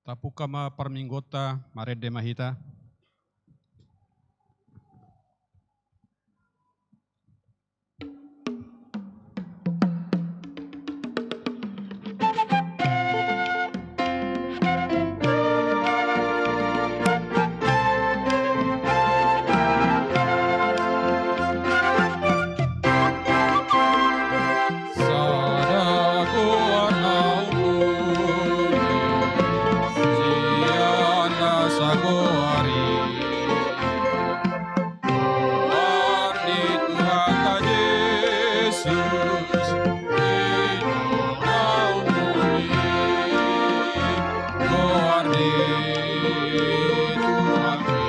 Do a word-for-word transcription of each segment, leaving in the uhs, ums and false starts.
Tapungka ma parmingguonta, marende ma hita. Sada goar na umuli, sian na sagoar i. Goar ni Tuhanta Jesus, i do na umuli. Goar ni Tuhan i.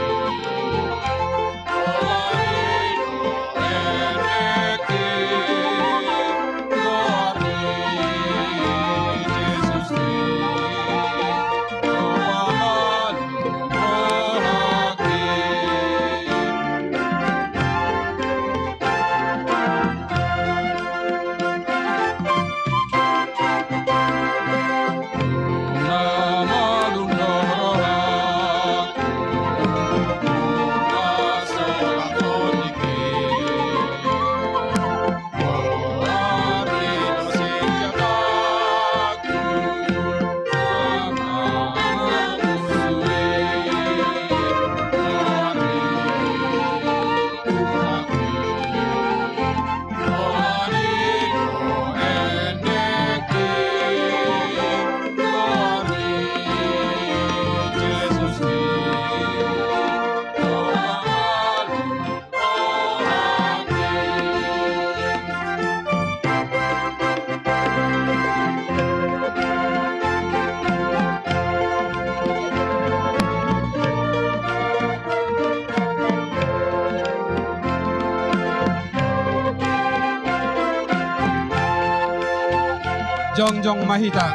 Jongjong ma hita.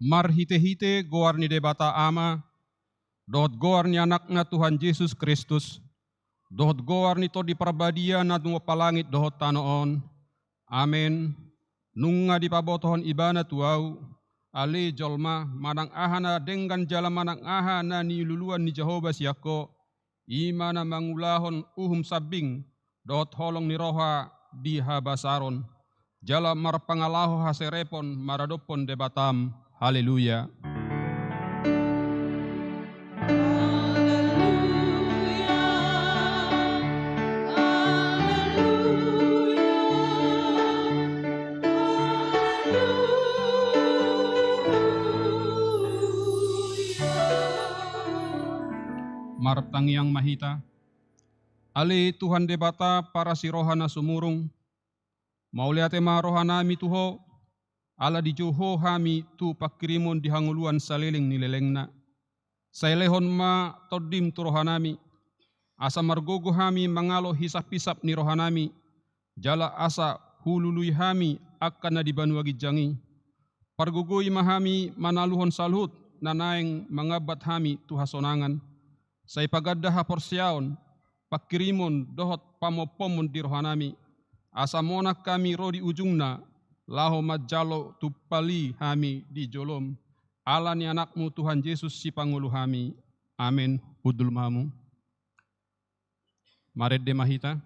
Marhitehite goar ni Debata Ama, dohot goar ni Anakna Tuhan Jesus Kristus, dohot goar ni Tondi Parbadia na tumompa langit dohot tano on. Amen. Nunga dipabotohon Ibana tu ahu, ale jolma, manang aha na denggan jala manang aha na niluluan ni Jahowa sian ho, i ma na mangulahon uhum sambing dohot holong ni roha di habasaron, jala marpangalaho haserepon maradophon Debatam. Haleluya. Haleluya, haleluya, haleluya. Martangiang ma hita. Ale Tuhan Debata parasi roha na sumurung, mauliate ma rohanami tu Ho, ala dijou Ho hami tu pangkirimon di hangoluan saleleng ni lelengna. Sai lehon ma Tondim tu rohanami, asa margogo hami mangalo hisaphisap ni rohanami, jala asa hulului hami angka na di banua ginjang i. Pargogoi ma hami manaluhon saluhut na naeng mangambat hami tu hasonangan. Sai paganda haporseaon, pangkirimon dohot pamompomon di rohanami, asa monang hami ro di ujungna, laho manjalo tumpali hami di jolom, ala ni Anakmu Tuhan Jesus Sipangolu hami. Amen. Hundul ma hamu. Marende ma hita.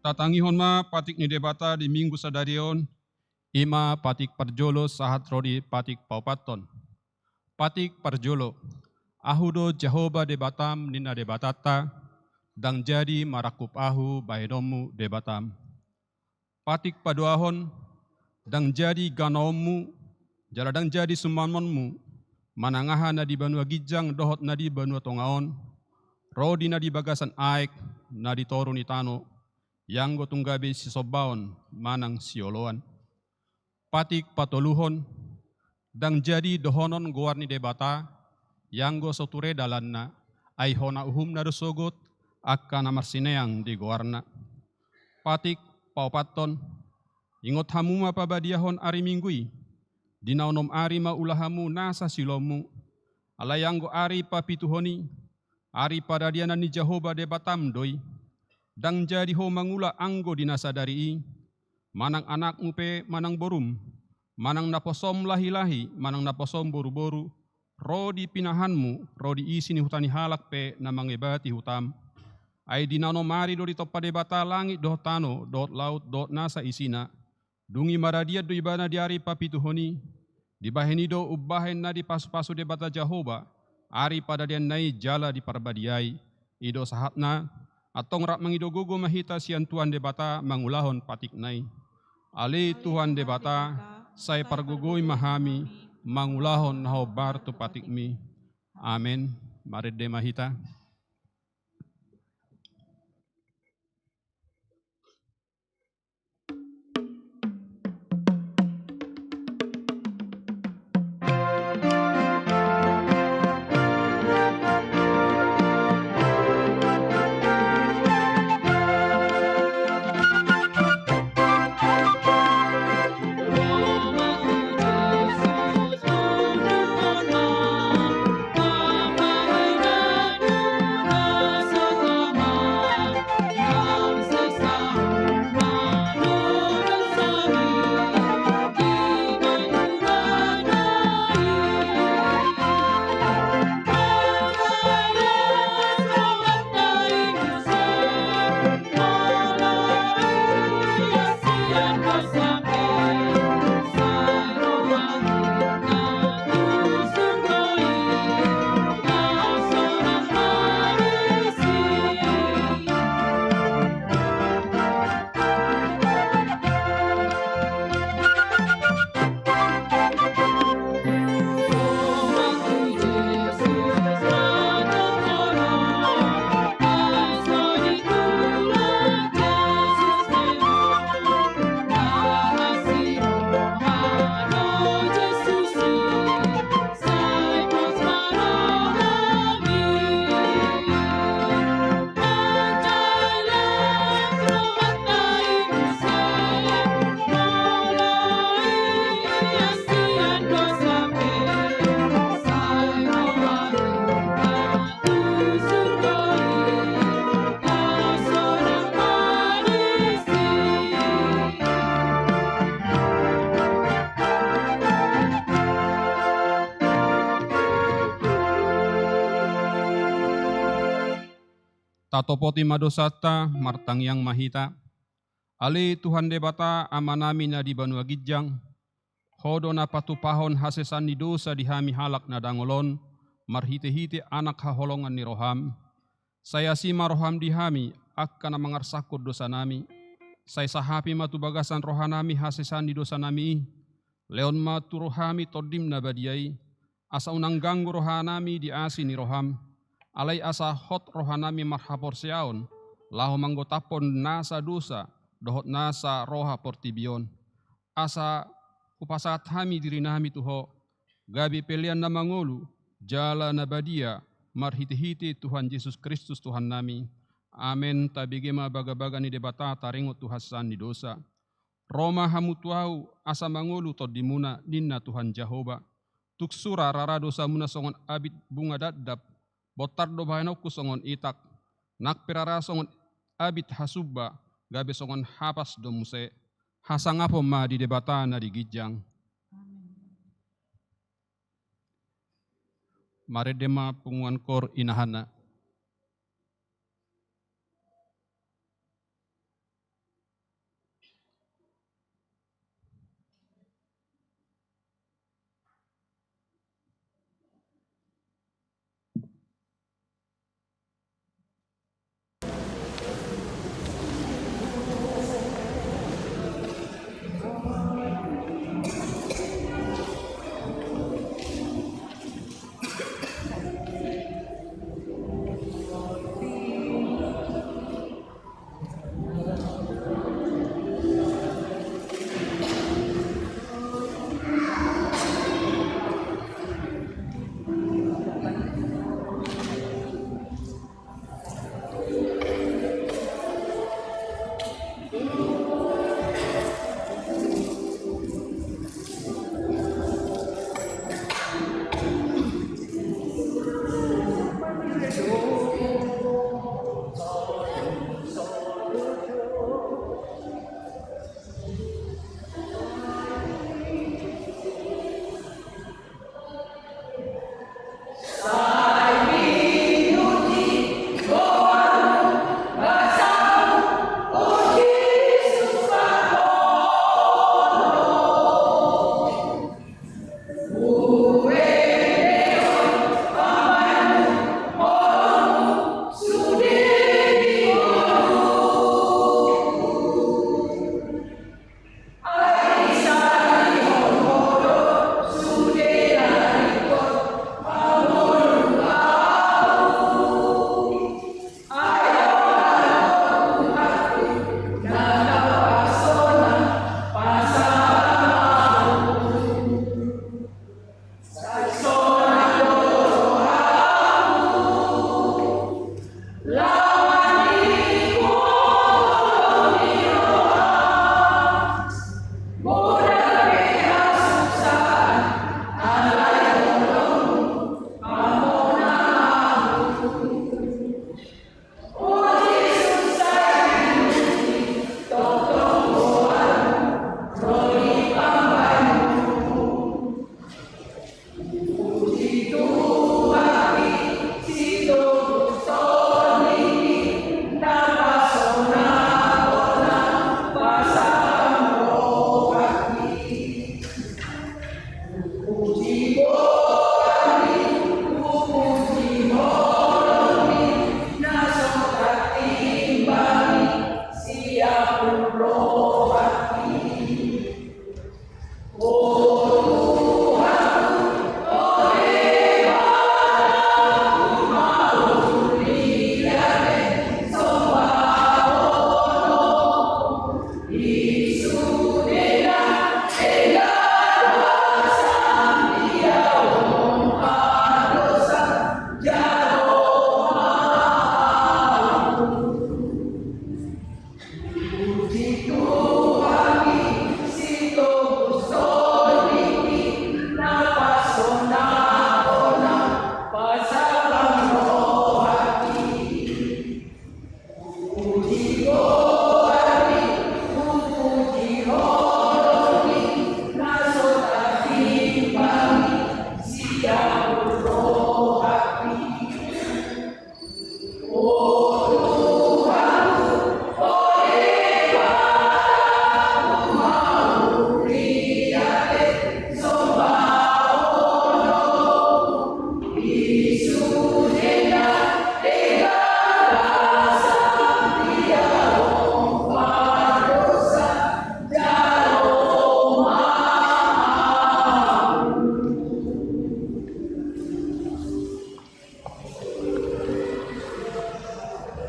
Tatangihon ma patik ni Debata di Minggu sadari on, i ma patik parjolo sahat ro di patik paopathon. Patik parjolo. Ahu do Jahowa Debatam, ninna Debatanta, ndang jadi marangkup ahu bahenonmu Debatam. Patik paduahon. Ndang jadi ganaonmu, jala ndang jadi sumaonmu, manang aha na di banua ginjang dohot na di banua tonga on, ro di na di bagasan aek, na di toru ni tano, ianggo tung gabe sisombaon manang sioloan. Patik patoluhon. Ndang jadi dohonon goar ni Debata, ianggo so ture dalanna, ai hona uhumna do sogot angka na marsineang di goarna. Patik paopathon. Ingot hamu ma pabadiahon ari Minggu i, di na onom ari ma ula hamu nasa siulaonmu, alai anggo ari papituhon i, ari paradianan ni Jahowa Debatam do i. Ndang jadi ho mangula anggo di na sadari i, manang anakmu pe manang borum, manang naposom lahilahi manang naposom boruboru, ro di pinahanmu, ro di isi ni huta ni halak pe na mangebati hutam. Ai di na onom ari do ditompa Debata langit dohot tano dohot laut dohot nasa isina. Dung i maradian do ibana di ari papituhon i. Dibahen i do umbahen na dipasupasu Debata Jahowa ari paradianna i jala diparbadiai. I do sahatna. Antong rap mangido gogo ma hita sian Tuhan Debata mangulahon patikna i. Ale Tuhan Debata, sai pargogoi ma hami mangulahon na hombar tu patikmi. Amen. Marende ma hita. Tatopoti ma dosanta, martangiang ma hita. Ale Tuhan Debata, Amanami na di banua ginjang, Ho do na patupahon hasesaan ni dosa di hami halak na dangol on, marhitehite Anak haholongan ni roham. Sai asi ma roham di hami, angka na mangarsangkon dosanami. Sai sahapi ma tu bagasan rohanami hasesaan ni dosanami i. Lehon ma tu rohami Tondim na badia i, asa unang ganggu rohanami di asi ni roham. Alai asa hot rohanami marhaporseaon, laho manggotaphon nasa dosa dohot nasa roha portibi on. Asa hupasahat hami dirinami tu Ho, gabe pelean na mangolu, jala na badia, marhitehite Tuhan Jesus Kristus Tuhannami. Amen. Tabege ma bagabaga ni Debata taringot tu hasesaan ni dosa. Ro ma hamu tu Ahu, asa mangolu Tondimuna, ninna Tuhan Jahowa. Tung sura rara dosamuna songon abit bunga dakdak, bontar do bahenonku songon itak, nang pe rara songon abit hasumba, gabe songon hapas do muse. Hasangapon ma di Debata na di ginjang. Marende ma punguan koor inahanna.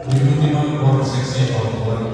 Dipuji ma horong seksi horong tuan.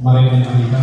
Mari kita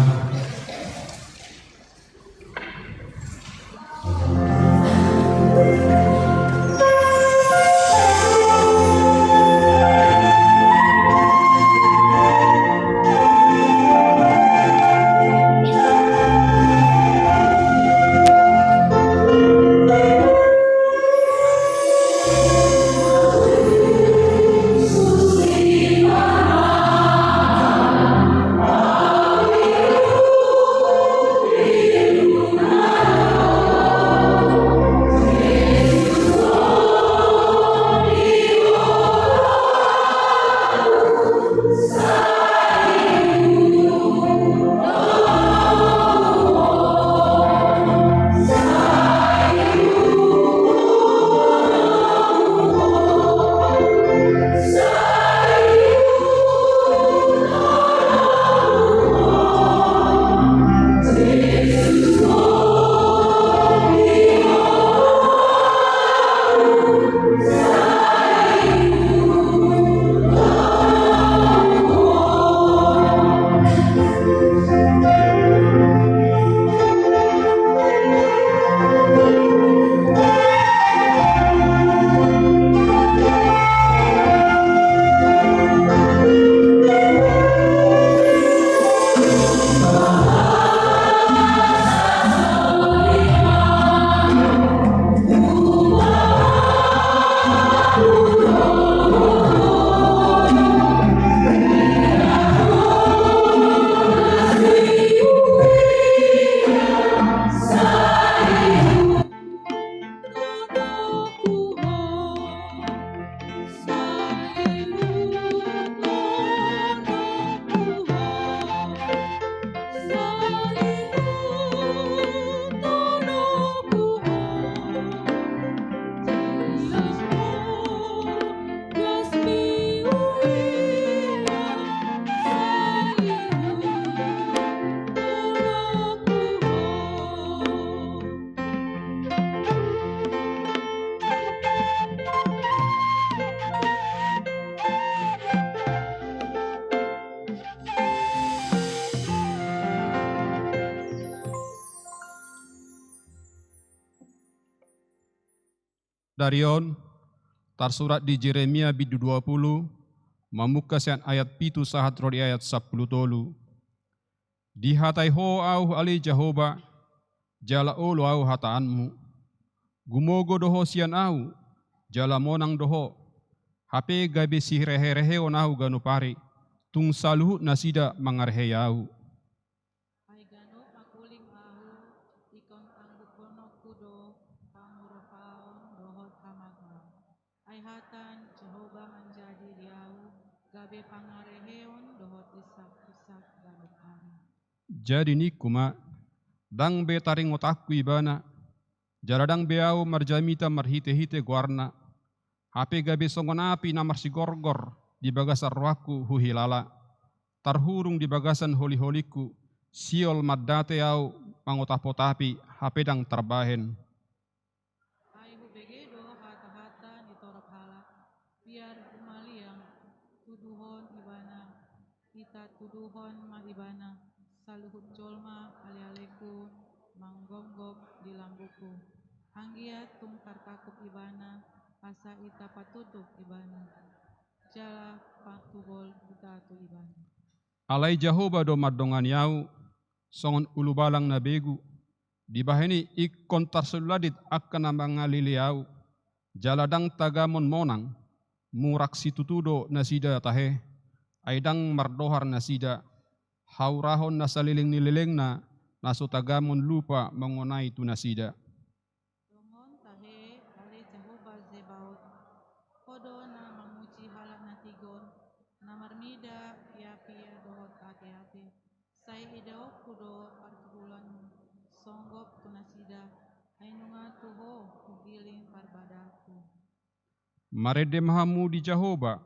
Sadari on tarsurat di Jeremia bindu dua pulu, mamungka sian ayat pitu sahat ro di ayat sampulu tolu. Dihatai ho ahu ale Jahowa, jala olo ahu hataanmu. Gumogo do ho sian ahu, jala monang do ho. Hape gabe sirehereheon ahu ganup ari, tung saluhut nasida mangarehei ahu. Ai ganup mangkuling ahu, ingkon angguphononku do hamuropaon dohot hamagaon. Ai hata ni Jahowa manjadi di ahu gabe pangareheon dohot isak-isak ganup ari. Jadi ningku ma, ndang be taringot ahu ibana, jala ndang be ahu marjamita marhitehite goarna. Hape gabe songon api na marsigorgor di bagasan rohangku huhilala. Tarhurung di bagasan holiholingku, sihol mandate ahu mangotapotapi, hape ndang tarbahen. Ai hubege do hatahata ni torop halak, biar humaliang, tuduhon ibana, hita tuduhon ma ibana, saluhut jolma alealeku manggomgom di lambungku. Anggiat tung tarkangkup ibana, asa hita patutup ibana, jala patugol hita tu ibana. Alai Jahowa do mandongani ahu songon ulubalang na begu. Dibahen i ingkon tarsulandit angka na mangalili ahu, jala ndang tagamon monang. Murak situtu do nasida tahe, ai ndang mardohar nasida. Haurahon na saleleng ni lelengna na so tagamon lupa mangonai tu nasida. Dongan tahe, ale Jahowa Zebaot, ho do na mamuji halak na tigor, na marmida piapia dohot ateate. Sai idaonku do partubulanmu songgop tu nasida, ai nunga tu ho hugiling parbadahonku. Marende ma hamu di Jahowa,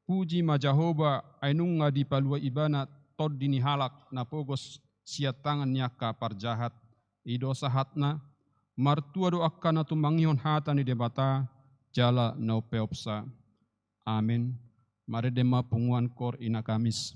puji ma Jahowa, ai nunga dipalua ibana tondi ni halak na pogos sian tangan ni angka parjahat. I do sahatna, martua do angka na tumangihon hata ni Debata, jala na umpeopsa. Amen. Marende ma punguan koor Ina Kamis.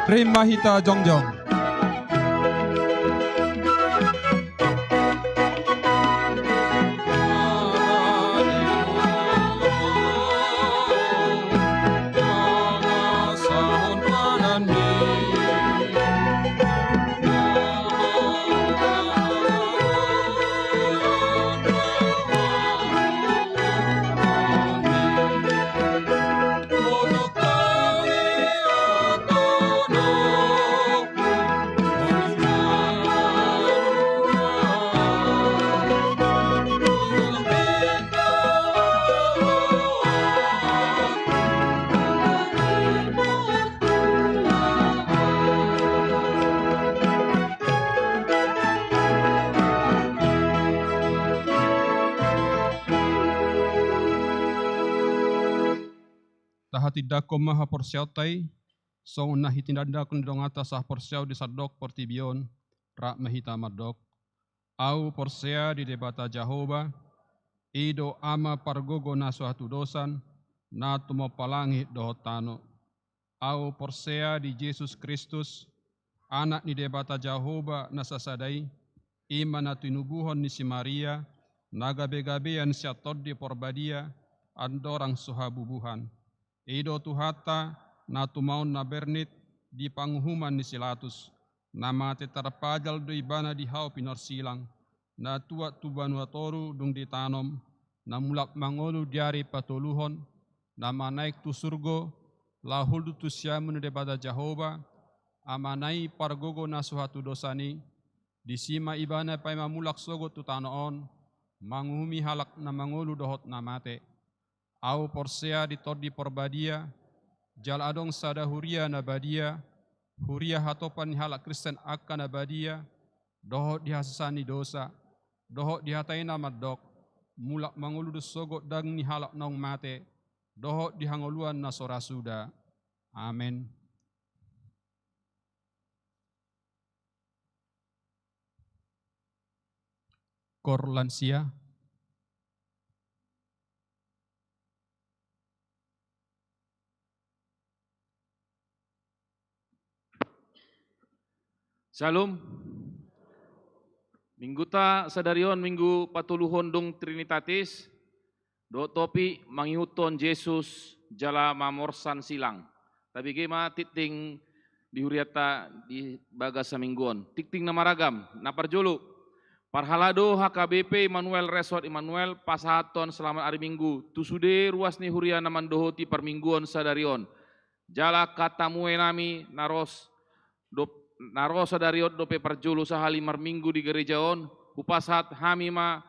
Rima hita jongjong. Tahatindangkon ma haporseaonta i, songon na hitindangkon ni donganta sahaporseaon di sandok portibi on, rap ma hita mandok. Ahu porsea di Debata Jahowa, i do Ama pargogo na so hatudosan, na tumompa langit dohot tano. Ahu porsea di Jesus Kristus, Anak ni Debata Jahowa na sasada i, i ma na tinubuhon ni si Maria, na gabegabean sian Tondi Porbadia, andorang so habubuhan. I do Tuhanta, na tumaon na bernit di panguhuman ni si Latus, na mate tarpajal do ibana di hau pinorsilang, na tuat tu banua toru dung ditanom, na mulak mangolu di ari patoluhon, na manaek tu surgo, laho hundul tu siamun ni Debata Jahowa, Amana i pargogo na so hatudosan i, disi ma ibana paima mulak sogot tu tano on, manguhumi halak na mangolu dohot na mate. Ahu porsea di Tondi Porbadia, jala adong sada huria na badia, huria hatopan ni halak Kristen angka na badia, dohot di hasesaan ni dosa, dohot di hata i na mandok, mulak mangolu do sogot daging ni halak naung mate, dohot di hangoluan na so ra suda. Amen. Koor lansia. Syalom. Mingguta sadari on minggu patoluhon dung Trinitatis, dohot topik mangihuthon Jesus jala mamorsan silang. Tabege ma tingting di hurianta di bagas saminggu on. Tingting na maragam, na parjolo. Parhalado H K B P Immanuel Resort Immanuel pasahathon selamat ari Minggu tu sude ruas ni huria na mandohoti parmingguon sadari on. Jala angka tamuenami na ro s-, dop-, na ro sadari on dope parjolo sahali marminggu di gareja on, hupasahat hami ma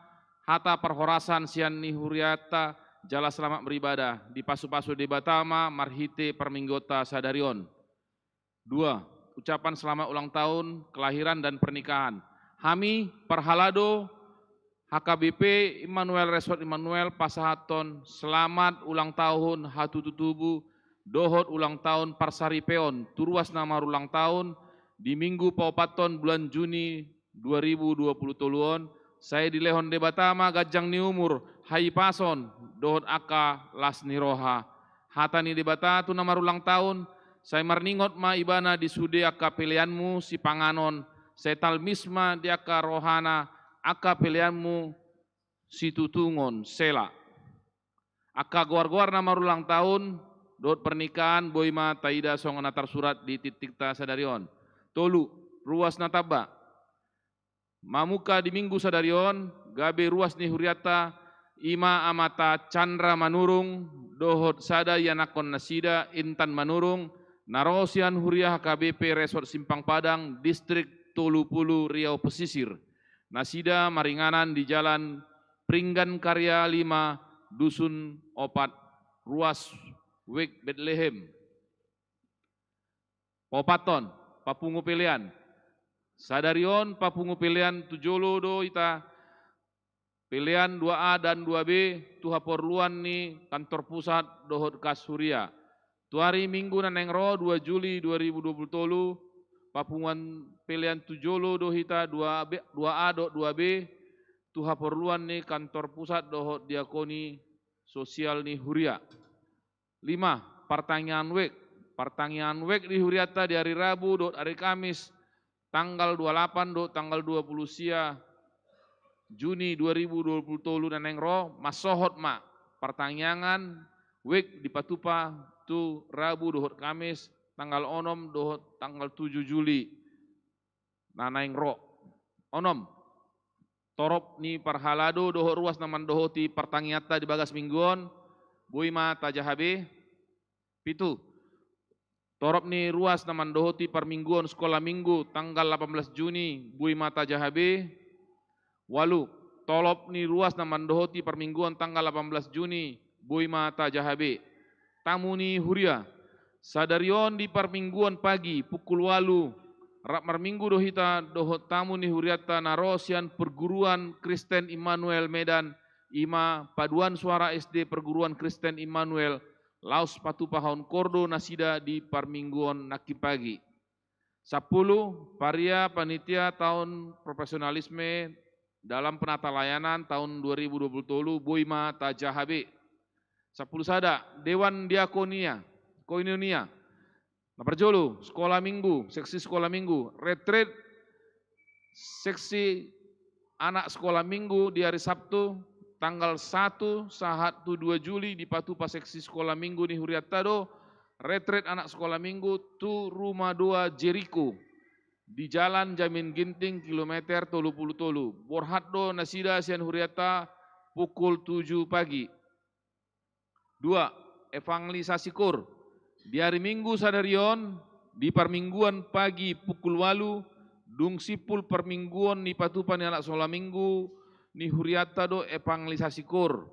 hata parhorasan sian ni hurianta jala selamat beribadah, dipasupasu Debata ma marhite parmingguonta sadari on. Dua, ucapan selamat ulang tahun kelahiran dan pernikahan. Hami parhalado H K B P Immanuel Resort Immanuel pasahathon selamat ulang tahun hatutubu dohot ulang tahun parsaripeon tu ruas na marulang tahun di Minggu paopathon bulan Juni dua ribu dua puluh tolu on, sai dilehon Debata ma ganjang ni umur, hahipason dohot angka las ni roha. Hata ni Debata tu na marulang tahun, sai marningot ma ibana di sude angka peleanmu sipanganon, sai talmis ma di angka rohana angka peleanmu situtungon. Sela. Angka goar-goar na marulang tahun dohot pernikahan boi ma taida songon na tarsurat di tingtingta sadari on. Tolu, ruas na tamba. Mamungka di Minggu sadari on, gabe ruas ni hurianta, i ma Amanta Chandra Manurung dohot sada ianakhon nasida Intan Manurung, na ro sian huria H K B P Resort Simpang Padang, Distrik Tolu Pulu, Riau Pesisir. Nasida maringanan di Jalan Pringgan Karya lima, Dusun opat, ruas, Wijk Betlehem. Paopathon, papungu pelean. Sadari on papungu pelean tu jolo do hita, pelean dua A dan dua B, tu haporluan ni kantor pusat dohot kas huria. Tu ari Minggu na naeng ro, dua Juli dua ribu dua puluh tolu, papunguan pelean tu jolo do hita, dua B, dua A dohot dua B, tu haporluan ni kantor pusat dohot diakoni sosial ni huria. Lima, partangiangan wijk. Partangiangan wijk di hurianta di ari Rabu dohot ari Kamis, tanggal dua lapan dohot tanggal dua puluh sia Juni dua ribu dua puluh tolu na naeng ro, mansohot ma partangiangan wijk dipatupa tu Rabu dohot Kamis, tanggal onom dohot tanggal tujuh Juli na naeng ro. Onom, torop ni parhalado dohot ruas na mandohoti partangianganta di bagas Minggu on, boi ma tajaha be. Pitu, torop ni ruas na mandohoti parmingguon Sekolah Minggu tanggal delapan belas Juni, boi ma tajaha be. Ualu, torop ni ruas na mandohoti parmingguon tanggal delapan belas Juni, boi ma tajaha be. Tamu ni huria. Sadari on di parmingguon pagi pukul ualu, rap marminggu do hita dohot tamu ni hurianta na ro sian Perguruan Kristen Immanuel Medan, i ma Paduan Suara S D Perguruan Kristen Immanuel, laos patupahon koor do nasida di parmingguon nangkin pagi. Sampulu, paria panitia tahun profesionalisme dalam penata layanan tahun dua ribu dua puluh tolu, boi ma tajaha be. Sampulu sada, Dewan Diakonia, Koinonia. Na parjolo, Sekolah Minggu, seksi Sekolah Minggu, retreat seksi anak Sekolah Minggu di ari Sabtu, tanggal satu sahat tu dua Juli, dipatupa seksi Sekolah Minggu ni hurianta do, retreat anak Sekolah Minggu tu Rumah Doa Jeriko, di Jalan Jamin Ginting, kilometer tolu pulu tolu. Borhat do nasida sian hurianta pukul tujuh pagi. Dua, evangelisasi koor. Di ari Minggu sadari on, di parmingguan pagi pukul ualu, dung simpul parmingguon ni patupa ni anak Sekolah Minggu ni hurianta do evangelisasi koor.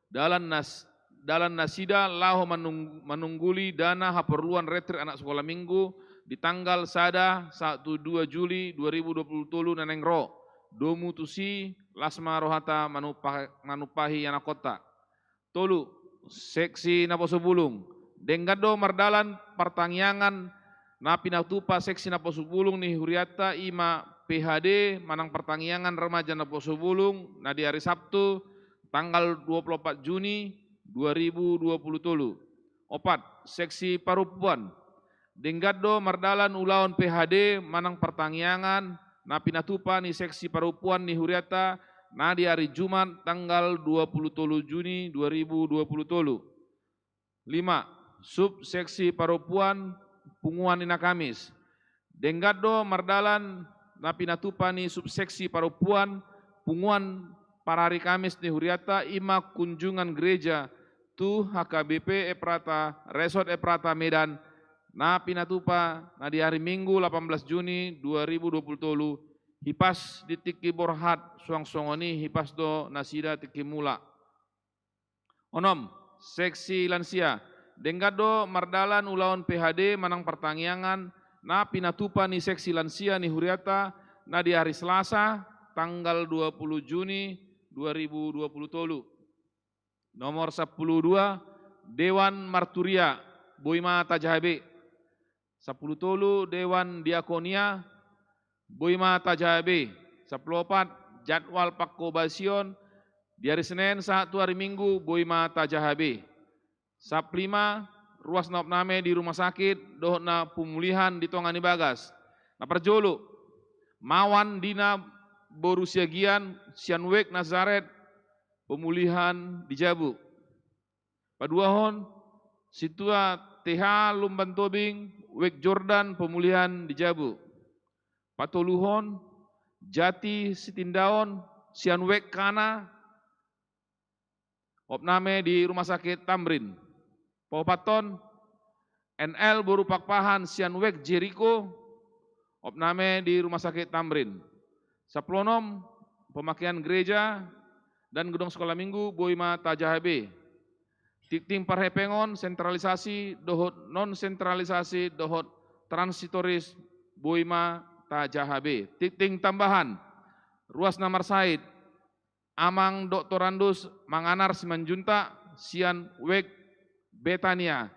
Dalan nas-, dalan nasida laho manung-, manungguli dana haporluan retreat anak Sekolah Minggu di tanggal sada sahat tu dua Juli dua ribu dua puluh tolu na naeng ro, domu tusi las ma rohanta manupa-, manumpahi ianakhonta. Tolu, seksi naposo bulung. Denggan do mardalan partangiangan na pinatupa seksi naposo bulung ni hurianta, i ma P H D manang partangiangan remaja naposo bulung, na di ari Sabtu tanggal dua pulu opat Juni dua ribu dua pulu tolu. Opat, seksi parompuan. Denggan do mardalan ulaon P H D manang partangiangan na pinatupa ni seksi parompuan ni hurianta, na di ari Jumat tanggal dua pulu tolu Juni dua ribu dua pulu tolu. Lima, subseksi parompuan punguan ni na Kamis. Denggan do mardalan na pinatupa ni subseksi parompuan punguan parari Kamis ni hurianta, i ma kunjungan gereja tu H K B P Efrata, Resort Efrata Medan, na pinatupa na di ari Minggu delapan belas Juni dua ribu dua pulu tolu, hipas di tingki borhat, suang songon i hipas do nasida tingki mulak. Onom, seksi lansia. Denggan do mardalan ulaon P H D manang partangiangan na pinatupa ni seksi lansia ni hurianta, na di ari Selasa tanggal dua pulu Juni dua ribu dua pulu tolu. Nomor sampulu dua, Dewan Marturia, boi ma tajaha be. Sampulu tolu, Dewan Diakonia, boi ma tajaha be. Sampulu opat, jadwal pangkobasion di ari Senen sahat tu ari Minggu, boi ma tajaha be. Sampulu lima, ruas na umname di rumah sakit dohot na pemulihan di tonga ni bagas. Na parjolo, Mawan Dina boru Siagian sian Wijk Nazaret, pemulihan di jabu. Paduahon, Sintua T H Lumban Tobing, Wijk Jordan Pemulihan di jabu. Patoluhon, Jati Sitindaon, sian Wijk Kana, opname di Rumah Sakit Tamrin. Paopathon, N L boru Pakpahan sian Wijk Jeriko, opname di Rumah Sakit Tamrin. Sampulu onom, pemakaian gereja dan gedung sekolah minggu boi ma tajaha be. Tingting parhepengon, sentralisasi dohot non sentralisasi dohot transitoris boi ma tajaha be. Tingting tambahan, ruas na marsahit, Amang Doktorandus Manganar Simanjuntak sian Wijk Betania.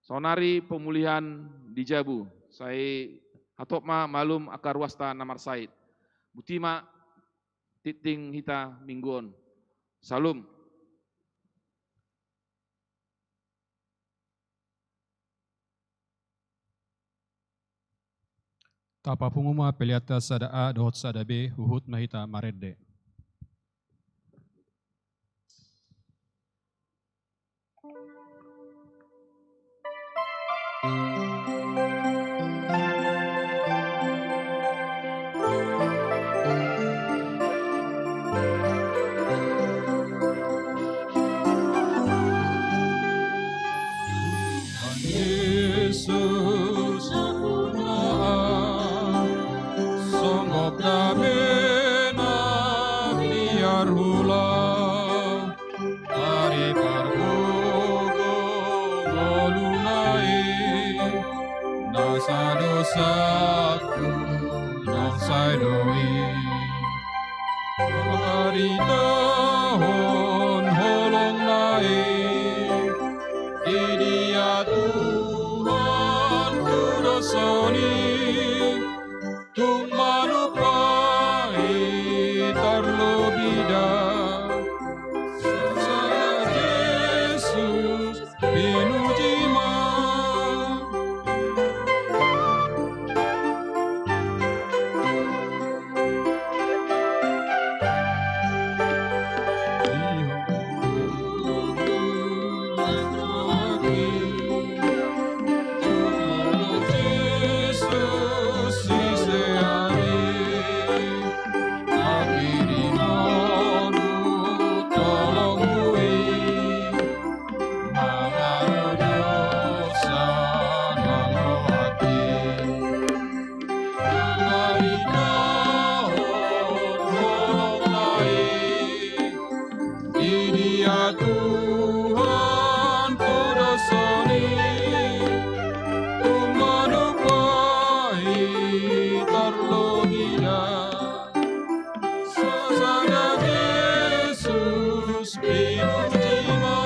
Saonari pemulihan di jabu. Sai hatop ma malum angka ruasta na marsahit. Boti ma tingting hita minggu on. Salam. Tapapungu ma peleanta sada A dohot sada B, huhut ma hita marende. Jesus, songgop damena biar hula, ari pargogo ngoluna i, nasa dosaku naung sai do i. Paritahon holongna i, di dia Tuhan tu dosa ni, tung manumpak i tarlobi da. Sasada Jesus, pinuji ma. Di dia Tuhan tu dosa ni, tung manumpak i tarlobi da. Sasada Jesus, pinuji ma.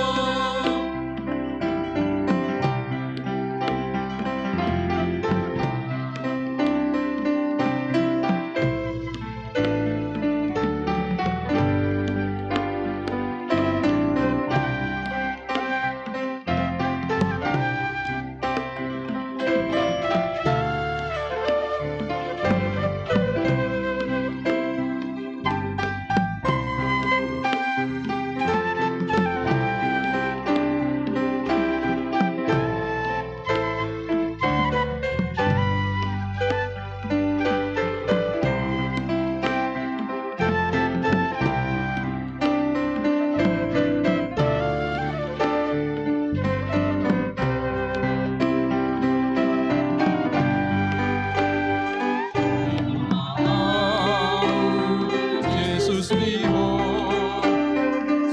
Jesus, di Ho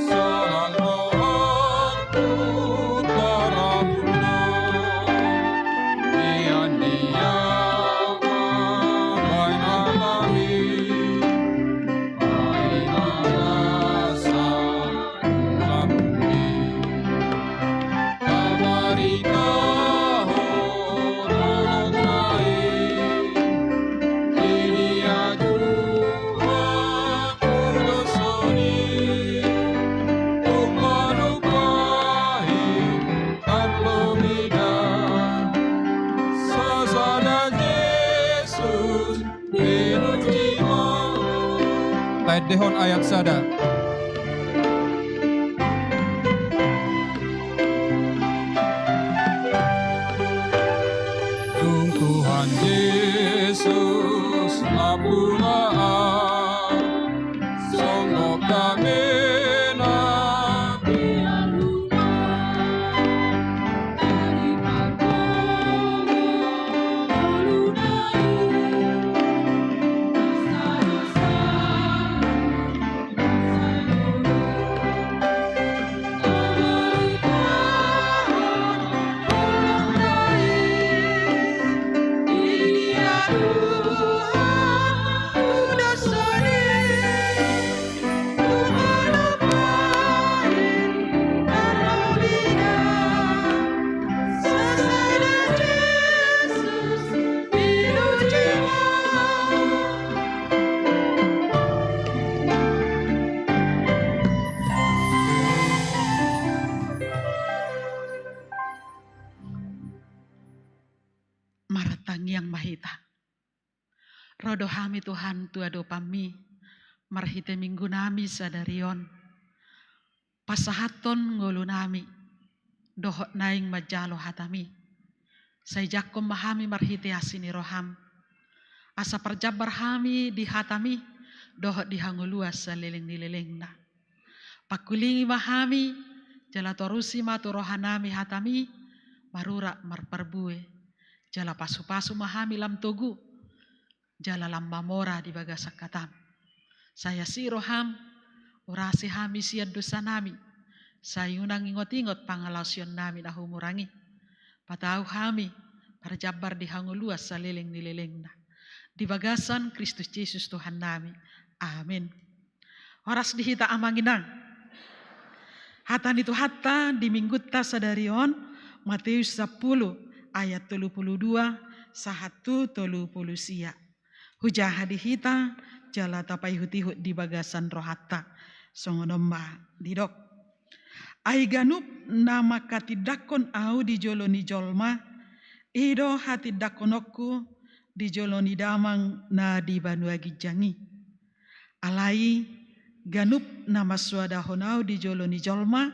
sonang rohangku tarabullo, di andian ma baen halak i, ai ma rasa. Taendehon ayat sada. Yesus na pula songon damena. Martangiang ma hita. Ro do hami Tuhan tu adopanMi, marhite minggunami sadari on. Pasahathon ngolunami, dohot naeng manjalo hataMi. Sai jangkon ma hami marhite asi ni rohaM. Asa parjambar hami di hataMi, dohot di hangoluan saleleng ni lelengna. Pangkulingi ma hami, jala torusi ma tu rohanami hataMi, marurat marparbue. Jala pasupasu ma hami lam togu, jala lam mamora di bagasan hataM. Sai asi rohaM, urasi hami sian dosanami, sai unang ingot-ingot pangalaosionnami na humurang i. Patau hami, parjambar di hangoluan saleleng ni lelengna. Di bagasan Kristus Jesus Tuhannami. Amin. Horas di hita amang inang. Hata ni Tuhanta di minggunta sadari on, Mateus sampulu ayat tolu pulu dua sahat tu tolu pulu sia. Hujaha di hita, jala tapaihut-ihut di bagasan rohanta. Songon on ma didok. Ai ganup na manghatindanghon Ahu di jolo ni jolma, i do hatindangkononku di jolo ni Damang na di banua ginjang i. Alai ganup na mansoadahon Ahu di jolo ni jolma,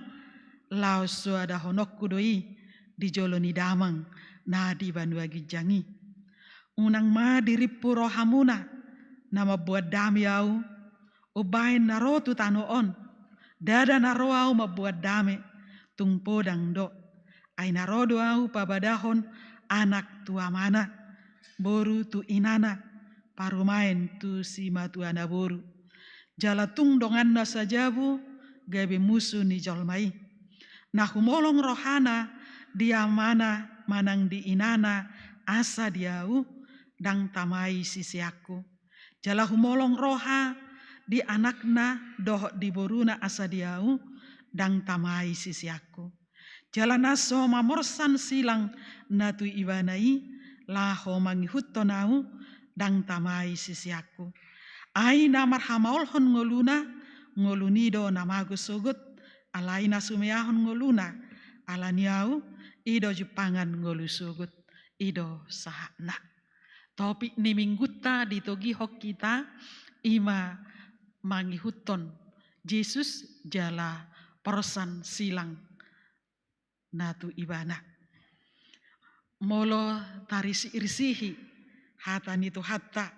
laos soadahononku do i di jolo ni Damang na di banua ginjang i. Unang ma dirimpu rohamuna, na mamboan dame Ahu, umbahen na ro tu tano on. Ndada na ro Ahu mamboan dame, tung podang do. Ai na ro do Ahu pabadahon anak tu amana, boru tu inana, parumaen tu simatuana boru. Jala tung donganna sajabu gabe musu ni jolma i. Na humolong rohana di amana manang di inana asa di Ahu, ndang tama i siseanku. Jala humolong roha di anakna dohot di boruna asa di Ahu, ndang tama i siseanku. Jala na so mamorsan silang na tu ibana i, laho mangihuthon Ahu, ndang tama i siseanku. Ai na marhamaolhon ngoluna, ngoluni do na mago sogot, alai na sumeahon ngoluna ala ni Ahu, i do jumpangan ngolu sogot. I do sahatna. Topik ni minggunta ditogihon hita, i ma mangihuthon Jesus jala porsan silang na tu ibana. Molo tarisih-risihi hata ni Tuhanta,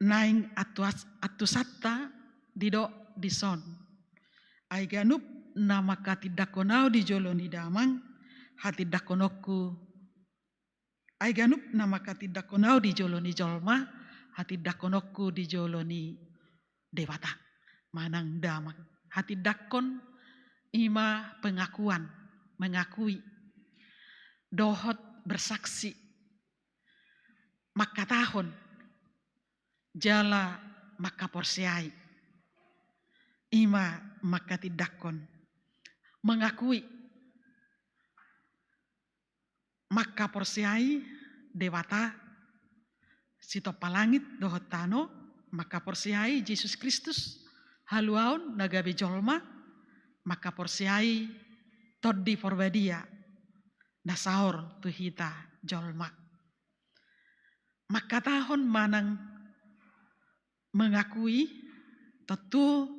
naeng antuas-, antusanta didok dison. Ai ganup na manghatindanghon Ahu di jolo ni Damang, hatindangkononku. Ai ganup na manghatindanghon Ahu di jolo ni jolma, hatindangkononku di jolo ni Debata. Manang Damang. Hatindanghon i ma pengakuan, mengakui. Dohot bersaksi. Manghatahon. Jala manghaporseai. I ma manghatindanghon. Mengakui. Manghaporseai Debata, sitompa langit dohot tano, manghaporseai Jesus Kristus, haluaon na gabe jolma, manghaporseai Tondi Porbadia, na saor tu hita jolma. Manghatahon manang mengakui, tontu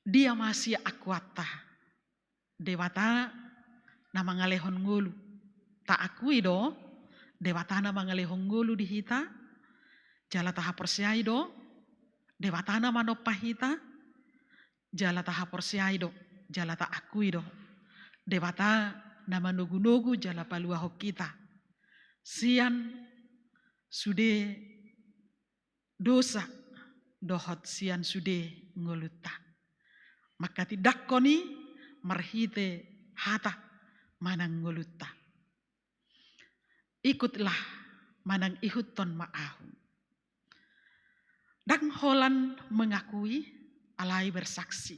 dia ma sian akuanta. Debata na mangalehon ngolu. Taakui do, Debata na mangalehon ngolu di hita, jala tahaporseai do, Debata na manompa hita, jala tahaporseai do, jala taakui do. Debata na manogunogu jala paluahon hita sian sude dosa dohot sian sude ngolunta. Manghatindanghon i marhite hata manang ngolunta. Ikutlah manang ihuthon ma ahu. Ndang holan mengakui, alai bersaksi.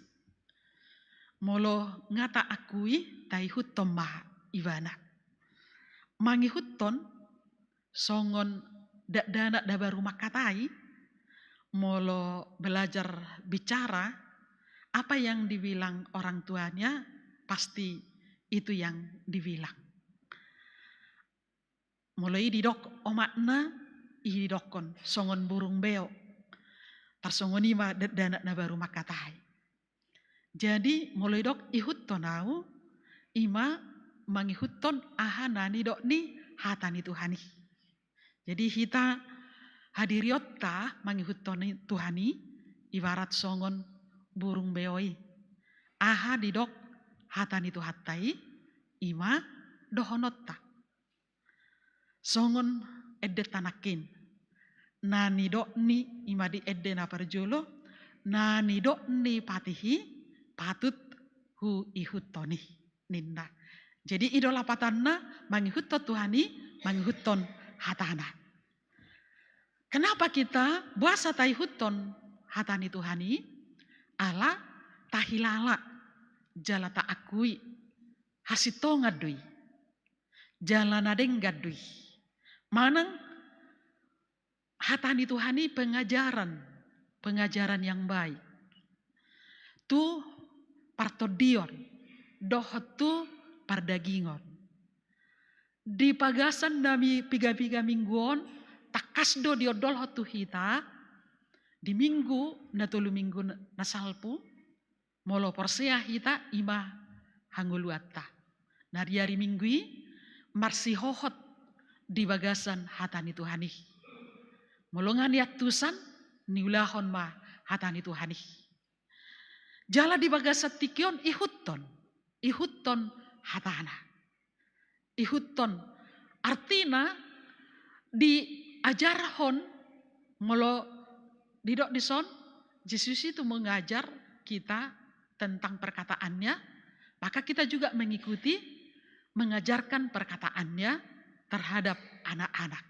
Molo nga taakui, taihuthon ma ibana. Mangihuthon songon dakdanak na baru mangkatai, molo belajar bicara, apa yang dibilang orang tuanya pasti itu yang dibilang. Molo i didok omakna, i didokkon songon burung beo. Tarsongon i ma dakdanak na baru mangkatai. Jadi molo didok ihuthon ahu, i ma mangihuthon aha na nidok ni hata ni Tuhan i. Jadi hita hadirionta mangihuthon Tuhan i, ibarat songon burung beo i. Aha didok hata ni Tuhanta i, i ma dohononta. Songon endenta nangkin. Na nidok ni, i ma di ende na parjolo, na nidok ni patih i patut huihuthon i, ninna. Jadi i do lapatanna, mangihuthon Tuhan i, mangihuthon hatana. Kenapa kita, boasa taihuthon hata ni Tuhan i? Ala tahilala jala taakui hasintongan do i. Jala na denggan do i. Manang hata ni Tuhan i pengajaran, pengajaran yang baik tu partondion dohot tu pardagingon. Di bagasan na mi-, piga-piga minggu on, tangkas do diondolhon tu hita di minggu na tolu minggu na, na salpu, molo porsea hita, i ma hangoluanta. Na di ari Minggu i marsihohot di bagasan hata ni Tuhan i. Molo nga niantusan, niulahon ma hata ni Tuhan i. Jala di bagasan tingki on ihuthon, ihuthon hatana. Ihuthon. Artina diajarhon, molo didok dison, Jesus itu mengajar kita tentang perkataannya, maka kita juga mengikuti, mengajarkan perkataannya terhadap anak-anak.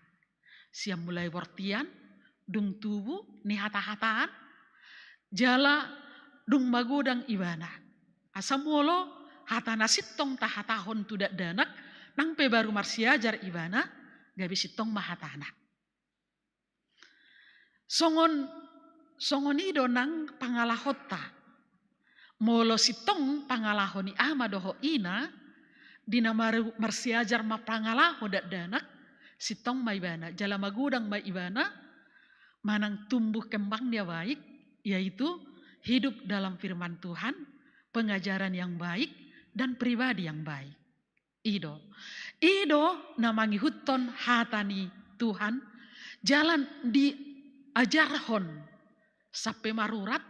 Sian mulai bortian, dung tubu, nihatahataon, jala dung magodang ibana. Asa molo hata na sintong tahatahon tu dakdanak, nang pe baru marsiajar ibana, gabe sintong ma hatana. Songon, songon i do nang pangalahonta. Molo sintong pangalaho ni ama dohot ina, di na mar-, marsiajar mapangalaho dakdanak, sintong ma ibana, jala magodang ma ibana, manang tumbuh kembangnya baik, yaitu hidup dalam firman Tuhan, pengajaran yang baik, dan pribadi yang baik. I do. I do na mangihuthon hata ni Tuhan, jala diajarhon sampe marurat,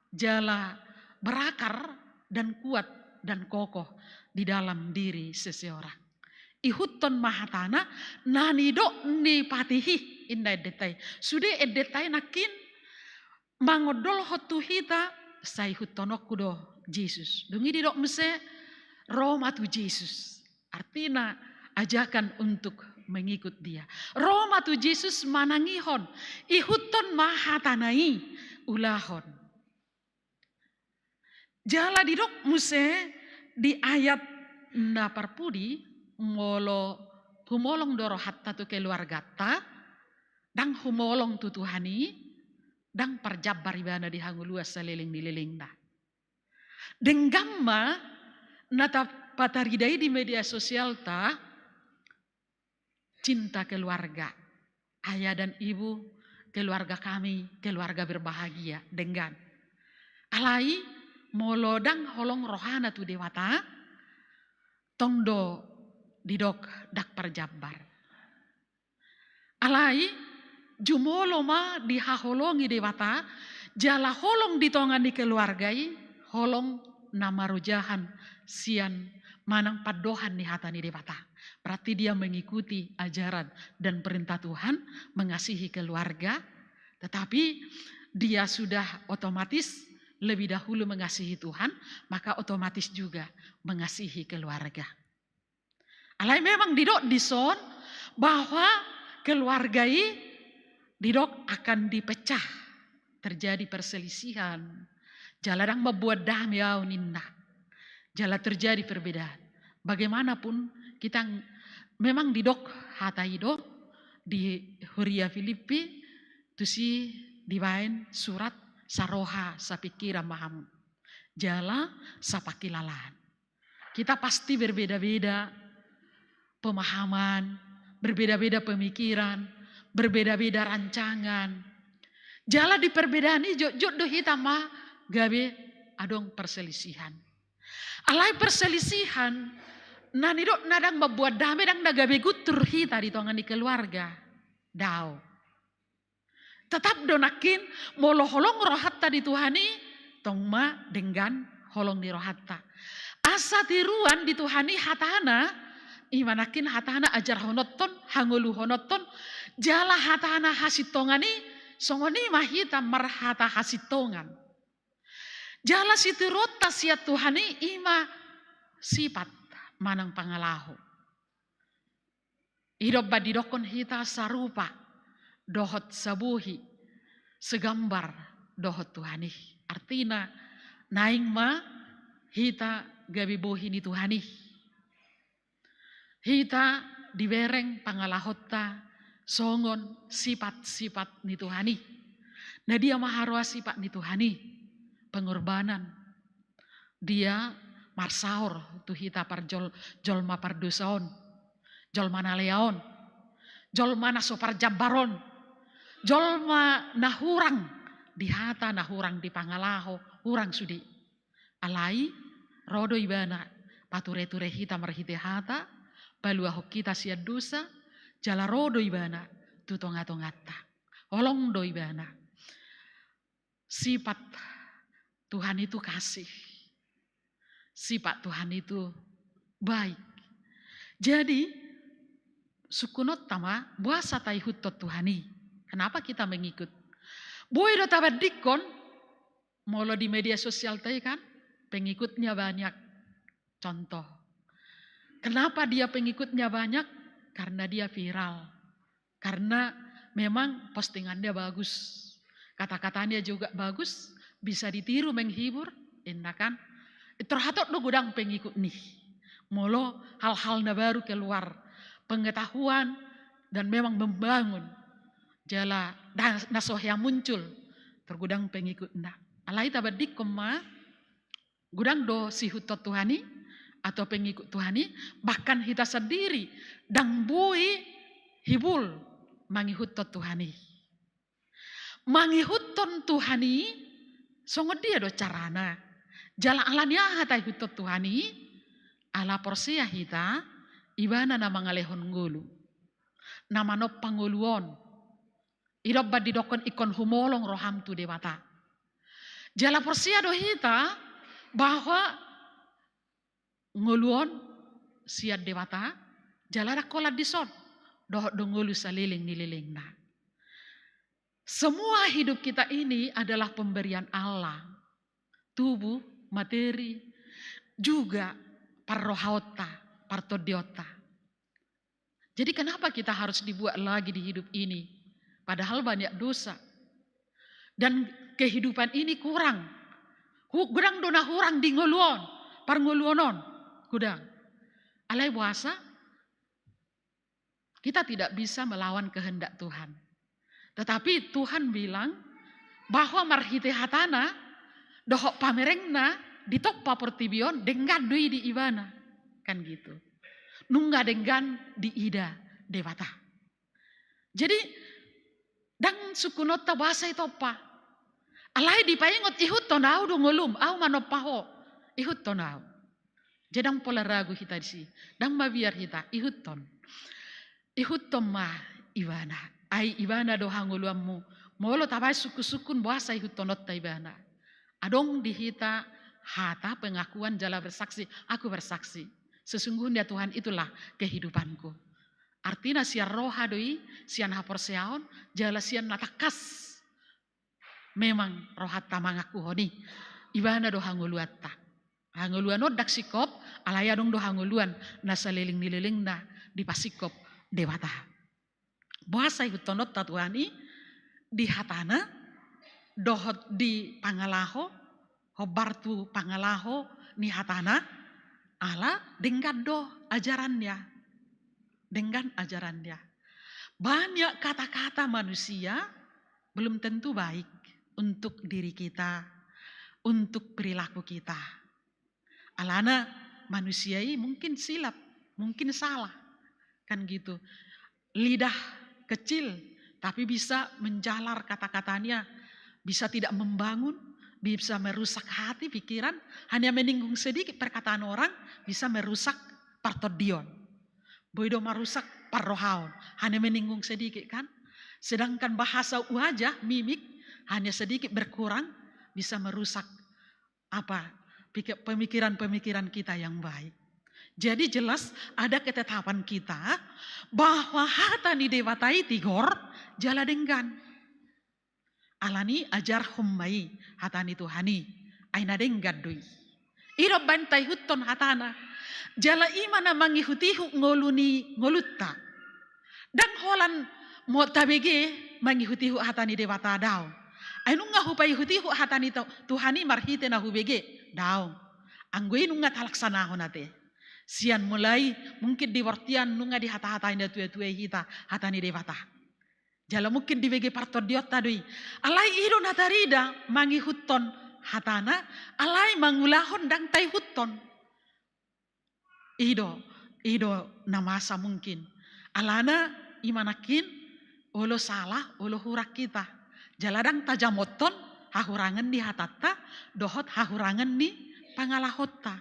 jala berakar dan kuat dan kokoh di dalam diri seseorang. Ihuthon ma hatana, na nidok ni patih i, ninna endenta i. Sude endenta i nangkin mangondolhon tu hita, sai ihuthononku do Jesus. Dung i didok muse, ro ma tu Jesus. Artina ajakan untuk mengikut Dia. Ro ma tu Jesus manangihon, ihuthon ma hatana i, ulahon. Jala didok muse di ayat na parpudi, molo humolong do rohanta tu keluarganta, ndang humolong tu Tuhan i, ndang parjambar ibana di hangoluan saleleng ni lelengna. Denggan ma na tapataridai di media sosialta, cinta keluarga. Ayah dan ibu, keluarga kami, keluarga berbahagia, denggan. Alai, molo ndang holong rohana tu Debata, tong do didok ndang parjambar. Alai jumolo ma dihaholongi Debata, jala holong di tonga ni keluarga i, holong na marojahan sian manang pandohan ni hata ni Debata. Berarti dia mengikuti ajaran dan perintah Tuhan, mengasihi keluarga, tetapi dia sudah otomatis lebih dahulu mengasihi Tuhan, maka otomatis juga mengasihi keluarga. Alai memang didok dison bahwa keluarga i didok akan dipecah, terjadi perselisihan. Jala ndang mamboan dame au ninna. Jala terjadi perbedaan. Bagaimanapun kita ng-, memang didok hata i do di huria Filipi, tusi dibaen surat saroha sapingkiran ma hamu. Jala sapangkilalaan. Kita pasti berbeda-beda pemahaman, berbeda-beda pemikiran, berbeda-beda rancangan. Jala di perbedaan i jotjot do hita ma gabe adong perselisihan. Alai perselisihan na nidok na ndang mamboan dame, ndang na gabe guntur hita di tonga ni keluarga. Dao. Tetap do nangkin, molo holong rohanta di Tuhan i, tong ma denggan holong ni rohanta. Asa tiruan di Tuhan i hatana, i ma nangkin hatana ajarhononton, hangoluhononton, jala hatana hasintongan i, songon i ma hita marhata hasintongan. Jala sitiruonta sian Tuhan i, i ma sipat manang pangalaho. I do umbahen didokkon hita sarupa dohot sabohi, segambar dohot Tuhan i. Artina, naeng ma hita gabe bohi ni Tuhan i. Hita dibereng pangalahonta songon sipat-sipat ni Tuhan i. Na dia ma haroa sipat ni Tuhan i? Pengorbanan. Dia marsaor tu hita parjol-, jolma pardosa on, jolma na lea on, jolma na so parjambar on, jolma na hurang di hata, na hurang di pangalaho, hurang sude. Alai, ro do Ibana pature-ture hita marhite hata, paluahon hita sian dosa, jala ro do Ibana tu tonga-tonganta. Holong do Ibana. Sifat Tuhan itu kasih. Sifat Tuhan itu baik. Jadi, sungkunonta ma, boasa taihuthon Tuhan i? Kenapa kita mengikut? Boi do tabandingkon, molo di media sosialta i kan, pengikutnya banyak. Contoh. Kenapa dia pengikutnya banyak? Karena dia viral. Karena memang postingannya bagus. Kata-katanya juga bagus, bisa ditiru, menghibur, inna kan. Tarhatop do godang pengikut ni. Molo hal-hal na baru keluar, pengetahuan dan memang membangun. Jala da-, na so hea muncul, tor godang pengikutna. Alai tabandingkon ma, godang do siihuthon Tuhan i, atau pengikut Tuhan i, bahkan hita sandiri, ndang boi hibul mangihuthon Tuhan i. Mangihuthon Tuhan i, songon dia do carana? Jala ala ni aha taihuthon Tuhan i? Ala porsea hita, Ibana na mangalehon ngolu. Na manompa ngolu on. I do umbahen didokkon ingkon humolong roham tu Debata. Jala porsea do hita bahwa ngolu on sian Debata, jala ndang holan dison, dohot do ngolu saleleng ni lelengna. Semua hidup kita ini adalah pemberian Allah. Tubuh, materi, juga parrohaonta, partondionta. Jadi kenapa kita harus dibuat lagi di hidup ini? Padahal banyak dosa. Dan kehidupan ini kurang. Hu-, godang do na hurang di ngolu on, parngoluon on. Godang. Alai boasa? Kita tidak bisa melawan kehendak Tuhan. Tetapi Tuhan bilang bahwa marhite hatana, dohot pamerengna, ditompa portibi on, denggan do i di Ibana. Kan gitu. Nunga denggan diida Debata. Jadi, ndang sungkunonta boasa itompa. Alai dipaingot, ihuthon au do ngolum, au manompa ho. Ihuthon au. Jadi ndang pola ragu hita disi. Ndang mabiar hita, ihuthon. Ihuthon ma, Ibana, ai Ibana do hangoluanmu. Molo tabaen sungkun-sungkun, boasa ihuthononta Ibana? Adong di hita hata pengakuan jala bersaksi, aku bersaksi. Sesungguhnya Tuhan itulah kehidupanku. Artina sian roha do i, sian haporseaon, jala sian na tangkas. Memang rohanta mangakuhon i, Ibana do hangoluanta. Hangoluan on ndang singkop, alai adong do hangoluan na saleleng ni lelengna dipasingkop Debata. Boasa ihuthononta Tuhan i di hataNa, dohot di pangalaho, hombar tu pangalaho ni hataNa, ala denggan do ajaranNa. Denggan ajaranNa. Banyak kata-kata manusia belum tentu baik untuk diri kita, untuk perilaku kita. Alana manusia i mungkin silap, mungkin salah. Kan gitu. Lidah kecil, tapi bisa menjalar kata-katanya, bisa tidak membangun, bisa merusak hati, pikiran, hanya menyinggung sedikit perkataan orang, bisa merusak partondion. Boi do marusak parrohaon, hanya menyinggung sedikit kan. Sedangkan bahasa wajah, mimik, hanya sedikit berkurang, bisa merusak apa, pikir-, pemikiran-pemikiran kita yang baik. Jadi jelas ada ketetapan kita bahwa hata ni Debata i tigor jala denggan. Alani ajarhon ma i hata ni Tuhan i, ai na denggan do i. I do umbaen taihuthon hataNa. Jala i ma na mangihut-ihut ngolu ni ngolunta. Ndang holan mo tabege mangihut-ihut hata ni Debata, daong. Ai nunga hupaihut-ihut hata ni Tu-, Tuhan i marhite na hubege, daong. Anggo i nunga talaksanahon ate. Sian mulai mungkin di bortian nunga dihata-hatai natua-tua i hita hata ni Debata. Jala mungkin dibege partondionta do i. Alai i do na tarida mangihuthon hataNa, alai mangulahon ndang taihuthon. I do, i do na masa mungkin. Alana i ma nangkin olo sala, olo hurang hita. Jala ndang tajamothon hahurangan ni hatanta, dohot hahurangan ni pangalahonta.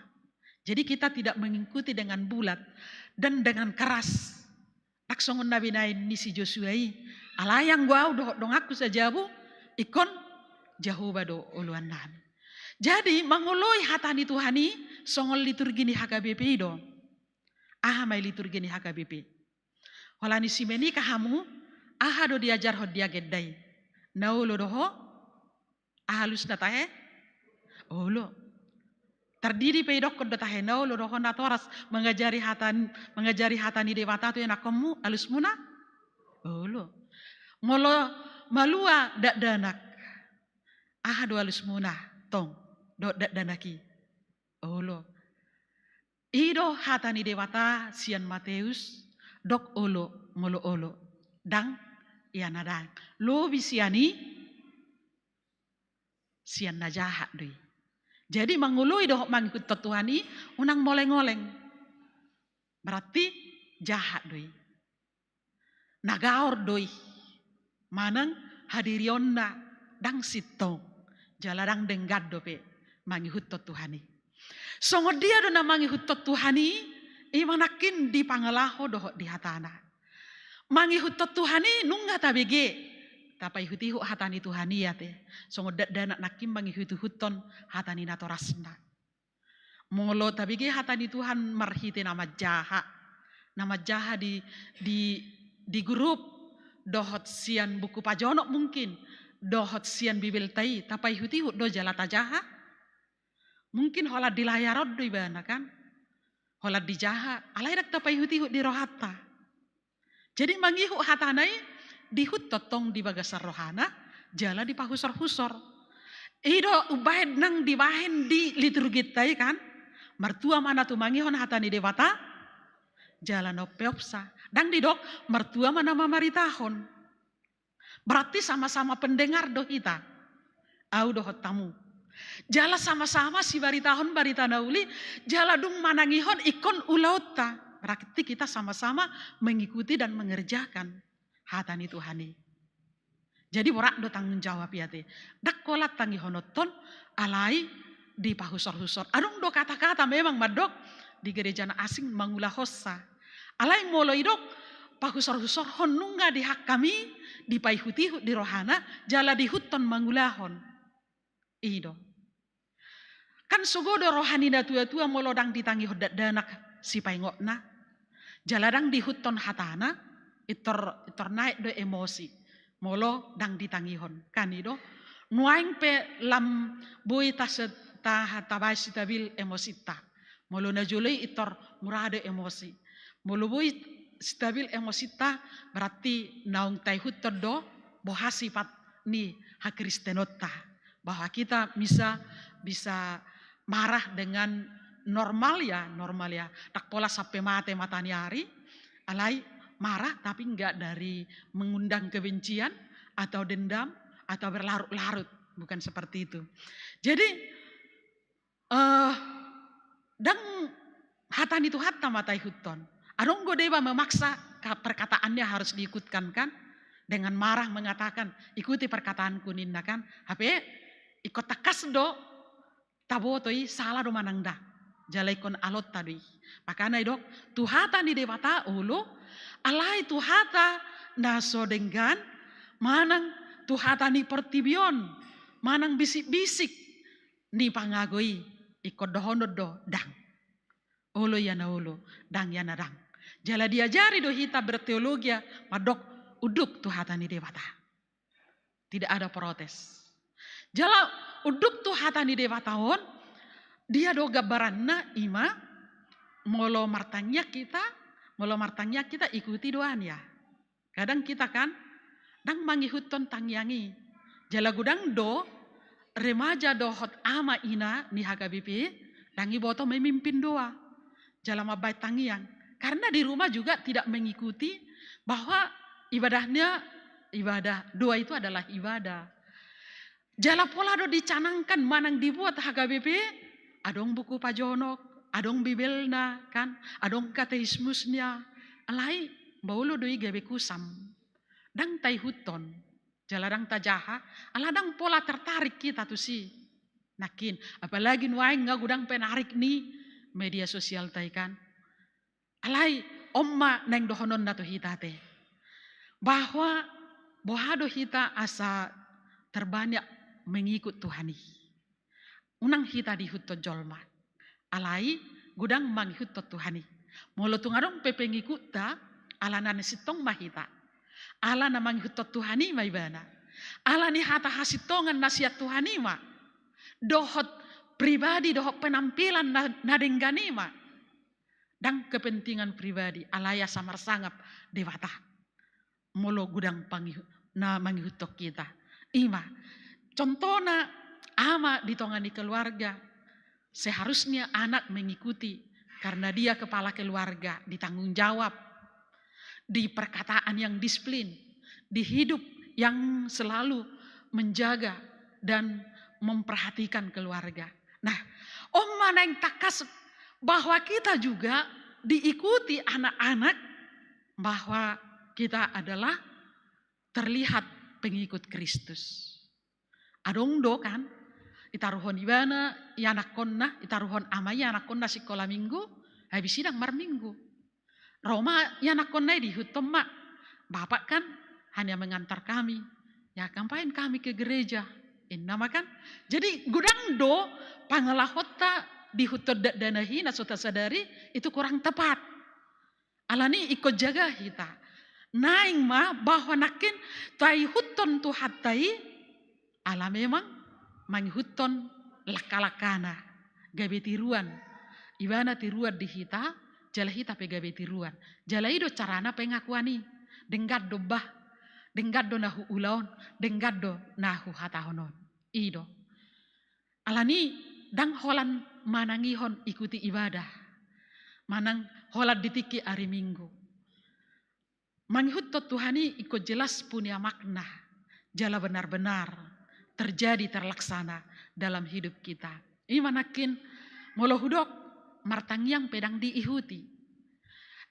Jadi kita tidak mengikuti dengan bulat dan dengan keras. Ndang songon na binahen ni si Josua i. Alai anggo ahu dohot donganku sajabu, ingkon Jahowa do oloannami. Jadi mangoloi hata ni Tuhan i songon liturgi ni H K B P i do. Aha ma i liturgi ni H K B P? Holan i simenika hamu, aha do diajarhon di agenda i? Na olo do ho? Aha alusna tahe? Olo. Tardidi pe idokkon do tahe na olo do ho natoras mangajari hata, mangajari hata ni Debata tu ianakhonmu, alusmuna? Olo. Molo malua dakdanak, aha do alusmuna tong dohot dakdanak i? Olo. I do hata ni Debata sian Mateus, dok olo molo olo, ndang ia na dang. Lobi sian i, sian na jahat do i. Jadi mangoloi dohot mangihuthon Tuhan i unang moleng-oleng. Berarti jahat do i. Na gaor do i manang hadirionna ndang sintong, jala ndang denggan dope mangihuthon Tuhan i. Songon dia do na mangihuthon Tuhan i? I ma nangkin di pangalaho dohot di hatana. Mangihuthon Tuhan i nunga tabege tapaihut-ihut hata ni Tuhan i ate. Songon dakdanak nangkin mangihut-ihuthon hata ni natorasna. Molo tabege hata ni Tuhan marhite na manjaha, na manjaha di, di, di grup, dohot sian buku pajonok mungkin, dohot sian Bibelta i, tapaihut-ihut do jala tajaha? Mungkin holan di layar on do ibana kan, holan dijaha, alai ndang tapaihut-ihut di rohanta. Jadi mangihut hatana i diihuthon tong di bagasan rohana, jala dipahusor-husor. I do umbahen nang dibahen di liturginta i kan, martua ma na tumangihon hata ni Debata, jala na umpeopsa. Ndang didok martua ma na mamaritahon. Berarti sama-sama pendengar do hita, ahu dohot hamu. Jala sama-sama sibaritahon barita na uli, jala dung manangihon ingkon ulaonta. Berarti kita sama-sama mengikuti dan mengerjakan hata ni Tuhan i. Jadi borat do tanggung jawab i ate. Ndang holan tangihononhon, alai dipahusor-husor. Adong do kata-kata memang mandok di gereja na asing mangulahonsa. Alai molo idok pahusorhusorhon nunga di hangkami, dipaihutihut di rohana, jala diihuthon mangulahon. I do. Kan sogo do roha ni natuatua molo ndang ditangihon dakdanak sipaingotna, jala ndang diihuthon hatana, intor, intor naek do emosi molo ndang ditangihon. Kan i do. Nuaeng pe lam boi ta se-, ta, tabaen sitabil emosinta. Molo najolo i intor mura do emosi. Molo boi stabil emosinta, berarti naung taihuthon do boha sipat ni hakristenonta. Bahwa kita bisa, bisa marah dengan normal ya, normal ya. Ndang pola sampe mate mataniari, alai marah tapi enggak dari mengundang kebencian atau dendam atau berlarut-larut. Bukan seperti itu. Jadi, eh, ndang hata ni Tuhanta ma taihuthon. Adong do deba memaksa ka-, perkataannya harus diikutkan, kan? Dengan marah mengatakan, "Ikuti perkataanku," ninna, kan? Hape ingkon tangkas do taboto i sala do manang ndang. Jala ingkon alonta do i. Makana didok, tu hata ni Debata olo, alai tu hata na so denggan, manang tu hata ni portibi on, manang bisik-bisik ni pangago i, ingkon dohonon do ndang. Olo ia na olo, ndang ia na ndang. Jala diajari do hita berteologia mandok unduk tu hata ni Debata. Tidak ada protes. Jala unduk tu hata ni Debata on, dia do gambaranna, ima, molo martangiang hita, molo martangiang hita ikuti doanya. Kadang hita kan, ndang mangihuthon tangiang i. Jala godang do, remaja dohot ama ina ni H K B P, ndang diboto memimpin doa. Jala mambaen tangiang. Karena di rumah juga tidak mengikuti bahwa ibadahnya ibadah, doa itu adalah ibadah. Jala pola do dicanangkan manang dibuat H K B P, adong buku pajonok, adong Bibelna, kan, adong katekismusnya. Alai, molo do i gabe kusam. Ndang taihuthon, jala ndang tajaha, ala ndang pola tertarik hita tusi. Nangkin, apalagi nuaeng nga godang penarik ni media sosialta i, kan. Alai, on ma naeng dohononna tu hita ate. Bahwa boha do hita asa terbanyak mengikut Tuhan i. Unang hita diihuthon jolma. Alai, godang mangihuthon Tuhan i. Molo tung adong pe pengikutta, ala na sintong ma hita. Ala na mangihuthon Tuhan i ma ibana. Ala ni hata hasintongan na sian Tuhan i ma. Dohot pribadi, dohot penampilan na, na denggan i ma. Ndang kepentingan pribadi, alai asa marsangap Debata. Molo godang pangihu-, na mangihuthon hita. Ima, contohna ama di tonga ni keluarga, seharusnya anak mengikuti, karena dia kepala keluarga, ditanggung jawab, di perkataan yang disiplin, di hidup yang selalu menjaga dan memperhatikan keluarga. Nah, on ma naeng tangkas bahwa kita juga diikuti anak-anak, bahwa kita adalah terlihat pengikut Kristus. Adong do kan, ditaruhon ibana ianakkonna, ditaruhon ama i ianakkonna sikola minggu, habis i ndang marminggu. Ro ma ianakkonna i diihuthon ma, "Bapak kan hanya mengantar kami, ya ngapain kami ke gereja?" Inna ma kan. Jadi godang do pangalahonta diihuthon dakdanak i na so tasadari itu kurang tepat. Alani i ingkon jaga hita. Naeng ma bahwa nangkin taihuthon Tuhanta i, ala memang mangihuthon langka-langkana, gabe tiruan. Ibana tiruan di hita, jala hita pe gabe tiruan. Jala i do carana pengakuan i. Denggan do bah, denggan do na huula on, denggan do na huhatahon on. I do. Alani i ndang holan manangihon ikuti ibadah. Manang holan di tingki ari Minggu. Mangihuthon Tuhan i ingkon jelas punya makna, jala benar-benar terjadi, terlaksana dalam hidup kita. Ima nangkin molo hudok, martangiang pe ndang diihuti.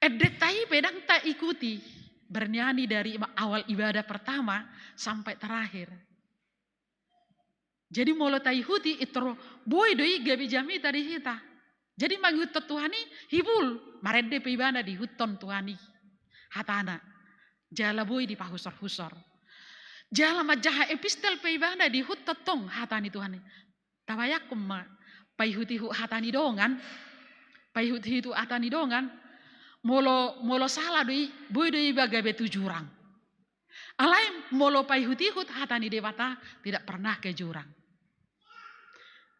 Endenta i pe ndang taikuti, berniani dari awal ibadah pertama sampai terakhir. Jadi molo taihuti, intor boi do i gabe jamita di hita. Jadi mangihuthon Tuhan i hibul, marende pe ibana diihuthon Tuhan i. hatana, jala boi dipahusor-husor. Jala manjaha epistel pe ibana diihuthon tong hata ni Tuhan i. Tabayangkon ma, paihut-ihut hata ni dongan, paihut-ihut hata ni dongan, molo, molo sala do i, boi do iba gabe tu jurang. Alai molo paihut-ihut hata ni Debata, tidak pernah ke jurang.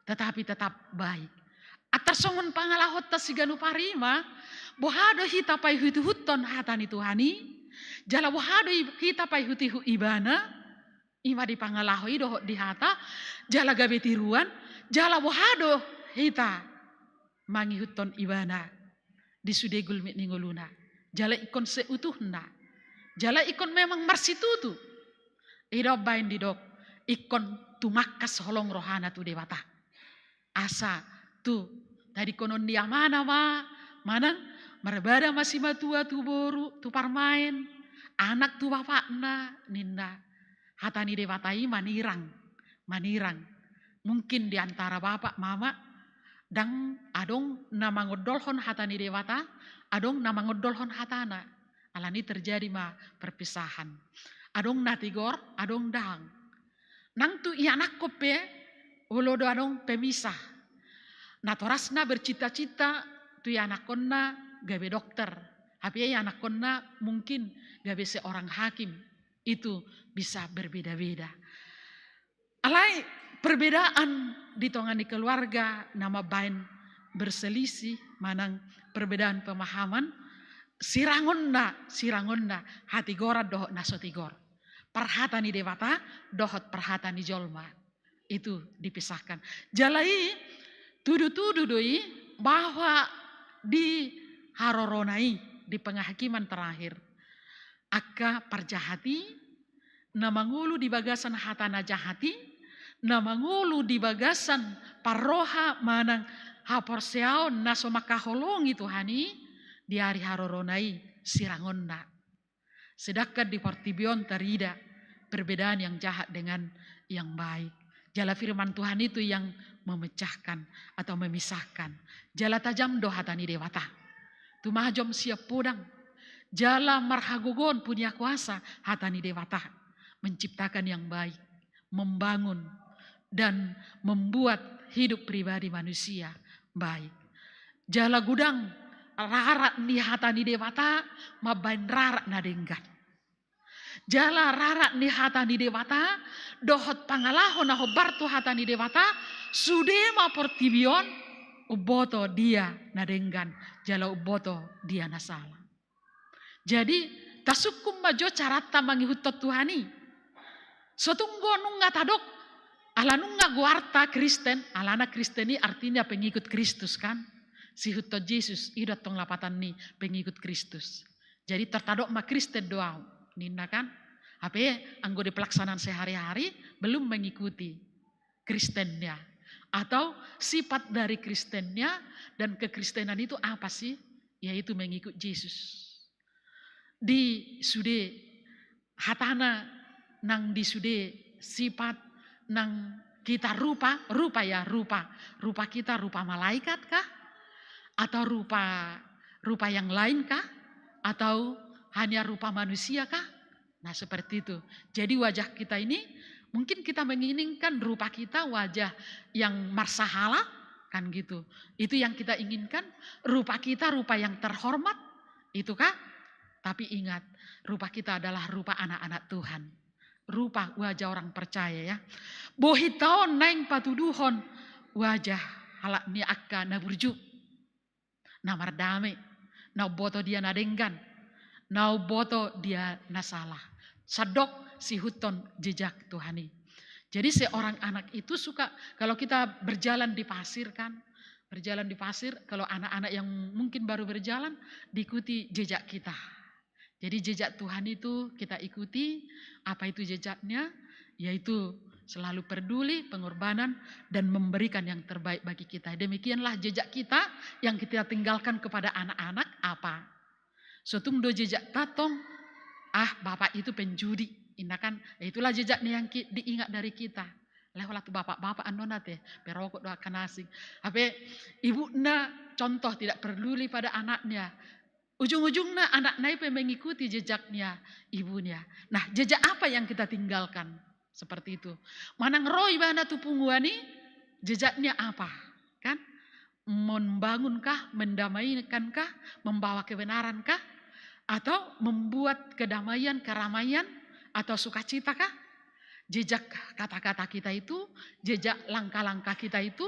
Tetapi tetap baik. Antar songon pangalahonta siganup ari ma, boha do hita paihut-ihuthon hata ni Tuhan i, jala boha do i-, hita paihut-ihut ibana, i ma di pangalaho i dohot di hata, jala gabe tiruan, jala boha do hita mangihuthon ibana di sude gulmit ni ngoluna. Jala ingkon seutuhna. Jala ingkon memang marsitutu. I do umbahen didok, ingkon tumangkas holong rohana tu Debata. Asa tu, tadingkonon ni amana ma, manang marbada ma simatua tu boru, tu parumaen, anak tu bapakna, ninna. Hata ni Debata i manirang, manirang. Mungkin di antara bapak, mama, ndang adong na mangondolhon hata ni Debata, adong na mangondolhon hatana. Alani terjadi ma perpisahan. Adong na tigor, adong ndang. Nang tu ianakhon pe, olo do adong pemisah. Natorasna bercita-cita tu ianakhonna gabe dokter. Hape ianakhonna mungkin gabe seorang hakim. Itu bisa berbeda-beda. Alai perbedaan di tonga ni keluarga na mambahen berselisih manang perbedaan pemahaman, sirangonna, sirangonna hatigoran dohot na so tigor. Parhata ni Debata dohot parhata ni jolma. Itu dipisahkan. Jala i tudu-tudu do i bahwa di harorona i, di penghakiman terakhir, angka parjahat i, na mangolu di bagasan hata na jahat i, na mangolu di bagasan parroha manang haporseaon na so mangkaholongi Tuhan i, di ari harorona i sirangonna. Sedangkan di portibi on tarida perbedaan yang jahat dengan yang baik. Jala firman Tuhan itu yang memecahkan atau memisahkan. Jala tajam do hata ni Debata. Tumajom sian podang. Jala marhagogoon, punya kuasa hata ni Debata. Menciptakan yang baik, membangun, dan membuat hidup pribadi manusia baik. Jala godang rarat ni hata ni Debata mambahen rarat na denggan. Jala rarat ni hata ni Debata dohot pangalaho na hombar tu hata ni Debata, sude ma portibi on umboto dia na denggan, jala umboto dia na sala. Jadi, tasungkun ma jo caranta mangihuthon Tuhan i. So tung do nunga tadok, ala nunga goarta Kristen, alana Kristen i artinya pengikut Kristus kan. Siihuthon Jesus, i do antong lapatan ni pengikut Kristus. Jadi tartadok ma Kristen do au, ninna kan. Hape anggo di pelaksanaan sehari-hari, belum mengikuti Kristennya. Atau sifat dari Kristennya dan kekristenan itu apa sih? Yaitu mengikut Jesus. Di sude hatana nang di sude sifat nang kita rupa, rupa ya, rupa. Rupa kita rupa malaikat kah? Atau rupa, rupa yang lain kah? Atau hanya rupa manusia kah? Nah, seperti itu. Jadi wajah kita ini mungkin kita menginginkan rupa kita wajah yang marsahala, kan gitu. Itu yang kita inginkan, rupa kita rupa yang terhormat, itu kah? Tapi ingat, rupa kita adalah rupa anak-anak Tuhan. Rupa wajah orang percaya ya. Bohinta on naeng patuduhon wajah halak ni angka na burju. Na mardame, na umboto dia na denggan, na umboto dia na sala. Sandok siihuthon jejak Tuhan i. Jadi seorang anak itu suka, kalau kita berjalan di pasir kan, berjalan di pasir, kalau anak-anak yang mungkin baru berjalan, diikuti jejak kita. Jadi jejak Tuhan itu kita ikuti, apa itu jejaknya? Yaitu selalu peduli, pengorbanan, dan memberikan yang terbaik bagi kita. Demikianlah jejak kita yang kita tinggalkan kepada anak-anak apa? So tung do jejakta tong, ah, bapak itu penjudi, inna kan. Itulah jejaknya yang ki-, diingat dari kita. Alai holan tu bapak-bapak annon ate, perokok do angka na asing. Hape ibuna contoh tidak peduli pada anaknya. Ujung-ujungna anakna i pe mengikuti jejaknya ibunya. Nah, jejak apa yang kita tinggalkan? Seperti itu. Manang ro ibana tu punguan i, jejaknya apa? Kan? Membangunkah, mendamaikankah, membawa kebenarankah, atau membuat kedamaian, keramaian, atau sukacitakah? Jejak kata-kata kita itu, jejak langkah-langkah kita itu,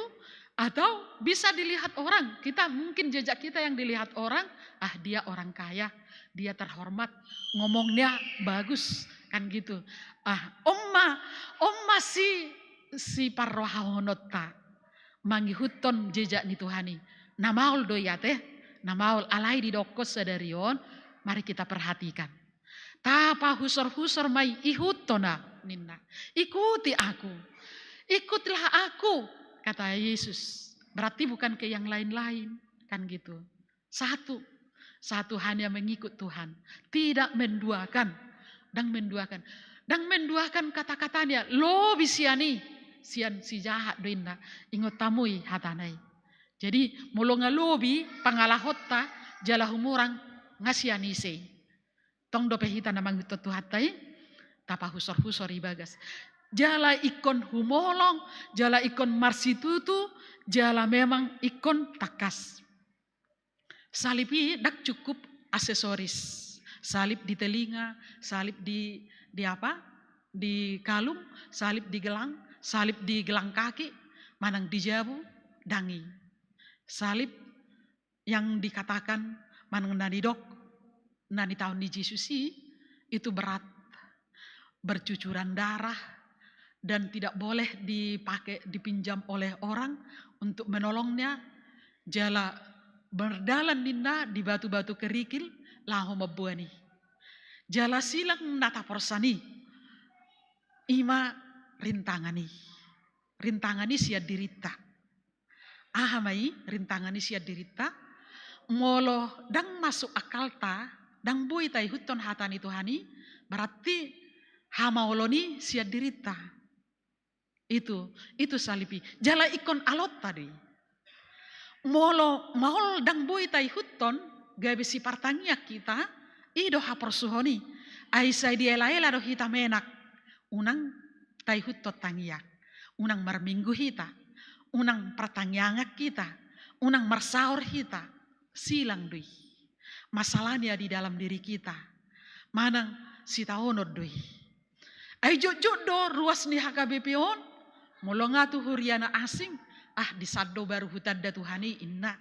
atau bisa dilihat orang, kita mungkin jejak kita yang dilihat orang, ah, dia orang kaya, dia terhormat, ngomongnya bagus, kan gitu. Ah, on ma, on ma si, siparrohahononta mangihuthon jejak ni Tuhan i. Na maol do i ate, na maol. Alai didokkon sadari on, mari kita perhatikan. Tapahusor-husor ma i, ihuthon ma ninna. Ikuti aku. Ikutlah aku, kata Yesus. Berarti bukan ke yang lain-lain, kan gitu. Satu. Satu hanya mengikut Tuhan. Tidak menduakan. Ndang menduakan. Ndang menduakan kata-katanya. Lobi sian i. Sian si jahat do inna. Ingot hamu i hatana i. Jadi, molo nga lobi pangalahonta, jala humurang, nga sian ise i. Tong dope hita na mangihuthon Tuhanta i, tapahusor-husor i bagas. Jala ingkon humolong, jala ingkon marsitutu, jala memang ingkon tangkas. Salib i ndang cukup aksesoris. Salib di telinga, salib di, di apa? Di kalung, salib di gelang, salib di gelang kaki, manang di jabu, ndang i. Salib yang dikatakan manang na nidok, na nitaon ni Jesus i, itu berat, bercucuran darah, dan tidak boleh dipakai, dipinjam oleh orang untuk menolongnya. Jala mardalan ninna di batu-batu kerikil laho mamboan i. Jala silang na taporsan i, i ma rintangan i. Rintangan i sian dirinta. Aha ma i rintangan i sian dirinta? Molo ndang masuk akalta, ndang boi taihuthon hata ni Tuhan i, berarti hamaolon i sian dirinta. Itu, itu salib i. Jala ingkon alonta do i. Molo maol ndang boi taihuthon, gabe sipartangiang hita, i do haporsuhon i. Ai sai diela-ela do hita menak. Unang taihuthon tangiang. Unang marminggu hita. Unang partangiangan hita. Unang marsaor hita. Silang do i. Masalahnya di dalam diri kita. Manang sitaonon do i. Ai jotjot do ruas ni H K B P on. Molo nga tu huria na asing. Ah, di san do baru hutanda Tuhan i inna.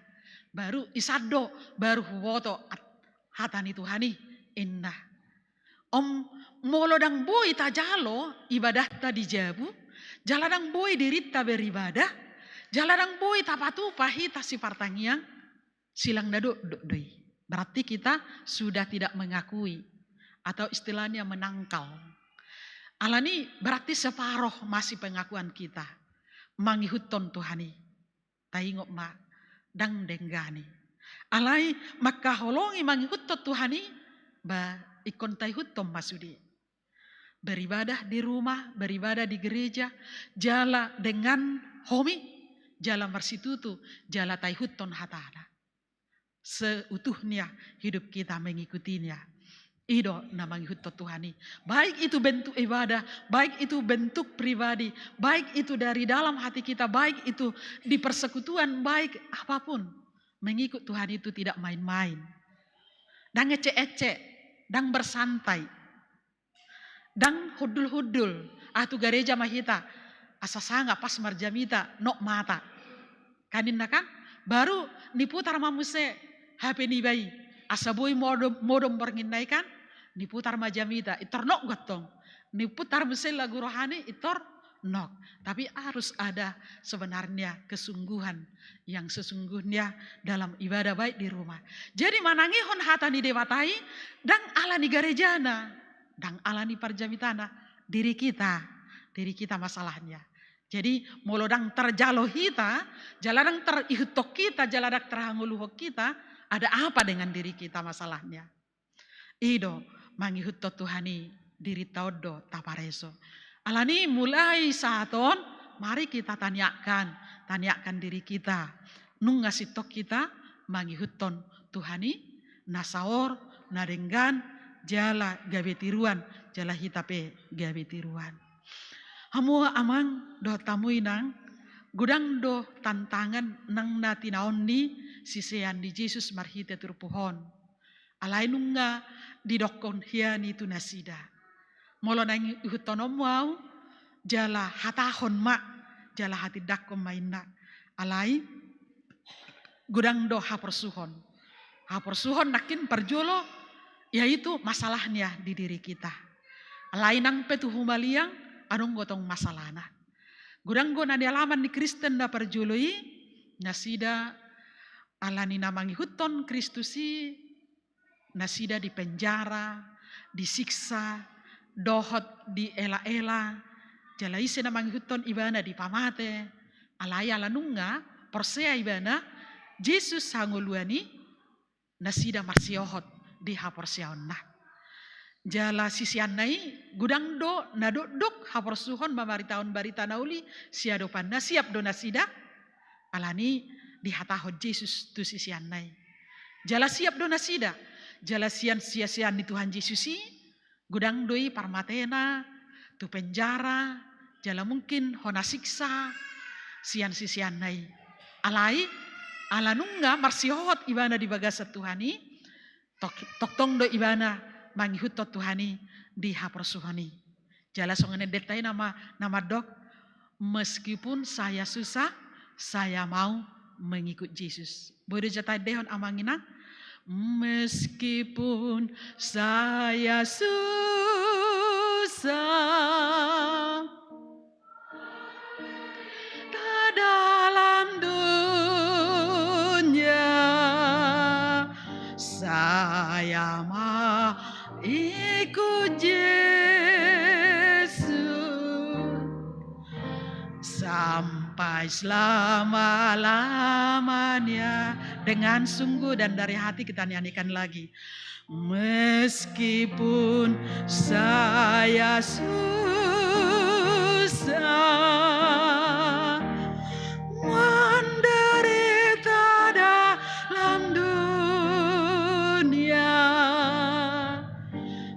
Baru i san do baru huboto at-, hata ni Tuhan i inna. Om, molo ndang boi tajalo ibadahta di jabu, jala ndang boi dirinta beribadah, jala ndang boi tapatupa hita sipartangiang, silang na dokdok do i. Berarti kita sudah tidak mengakui, atau istilahnya menangkal. Alani berarti separoh masih pengakuan kita mangihuthon Tuhan i. Taingot ma, ndang denggan i. Alai mangkaholongi mangihuthon Tuhan i, ba ingkon taihuthon ma sude. Beribadah di rumah, beribadah di gereja, jala dengan homi, jala marsitutu, jala taihuthon hatana. Seutuhnya hidup kita mengikutinya. I do na mangihuthon Tuhan i. Baik itu bentuk ibadah, baik itu bentuk pribadi, baik itu dari dalam hati kita, baik itu di persekutuan, baik apapun. Mengikut Tuhan itu tidak main-main. Ndang ecek-ecek, ndang bersantai. Ndang hundul-hundul, ah, tu gareja ma hita, asa sanga pas marjamita, nok mata. Kan ninna kan, baru niputar ma muse H P niba i, asa boi modom, modom bornginna i kan, niputar ma jamita, intor nok gantong. Niputar muse lagu rohani, intor nok. Tapi harus ada sebenarnya kesungguhan yang sesungguhnya dalam ibadah baik di rumah. Jadi manangihon hata ni Debata i, ndang ala ni garejana. Ndang ala ni parjamitana, diri kita, diri kita masalahnya. Jadi molo ndang tarjalo hita, jala ndang tarihuthon hita, jala ndang tarhangoluhon hita, ada apa dengan diri kita masalahnya? I do mangihuthon Tuhan i, dirinta on do tapareso. Alani mulai saat on, mari kita tanyakan, tanyakan diri kita. Nunga sintong hita mangihuthon Tuhan i, na saor, na denggan, jala gabe tiruan, jala hita pe gabe tiruan. Hamu amang dohot hamu inang, godang do tantangan nang na tinaon ni sisean ni Jesus marhite turpuk on. Alai nunga didokkon hian i tu nasida. Molo naeng ihuthononmu ahu, jala hatahon ma, jala hatindangkon ma inna. Alai godang do haporsuhon. Haporsuhon nangkin parjolo, yaitu masalahnya di diri kita. Alai nang pe tu humaliang, adong do tong masalahna. Godang do na nialaman ni Kristen na parjolo i, nasida ala ni na mangihuthon Kristus i, nasida dipenjara, disiksa, dohot dielaela, jala ise na mangihuthon ibana dipamate, alai ala nunga porsea ibana Jesus hangoluan i, nasida marsiohot di haporseaonna. Jala siseanna i godang do na dokdok haporsuhon mamaritahon barita na uli siadopanna, siap do nasida, ala ni dihatahon Jesus tu siseanna i. Jala siap do nasida, jala sian sisean ni Tuhan Jesus i, godang do i parmatena, tu penjara, jala mungkin hona siksa, sian siseanna i. Alai, ala nunga marsihohot ibana di bagasan Tuhan i, tok-, tongtong do ibana mangihuthon Tuhan i di haporsuhon i. Jala songon endenta i nama, na mandok, meskipun saya susah, saya mau mengikut Jesus. Boi do jala taendehon amang inang. Meskipun saya susah dalam dunia, saya mau ikut Yesus sampai selama-lamanya. Dengan sungguh dan dari hati kita nyanyikan lagi. Meskipun saya susah menderita dalam dunia,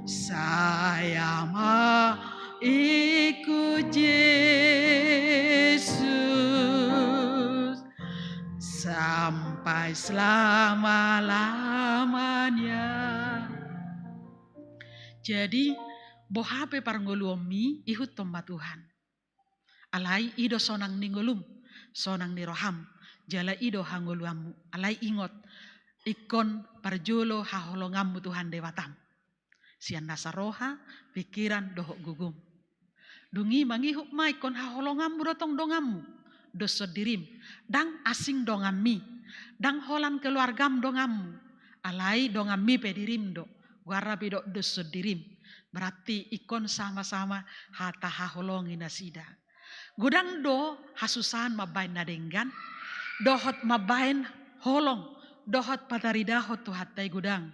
saya mau ikut Yesus sampai selama-lamanya. Jadi, boha pe parngoluonmi, ihuthon ma Tuhan. Alai i do sonang ni ngolum, sonang ni roham, jala i do hangoluanmu. Alai ingot, ingkon parjolo haholonganmu Tuhan Debatam. Sian nasa roha, pikiran, dohot gogom. Dung i mangihut ma ingkon haholonganmu do tong donganmu, doshon dirim, ndang asing donganmi, ndang holan keluargam donganmu, alai donganmi pe dirim do, goarna pe didok doshon dirim, berarti ingkon sama-sama hata haholongi nasida. Godang do hasusahan mambahen na denggan, dohot mambahen holong, dohot pataridahon Tuhanta i godang.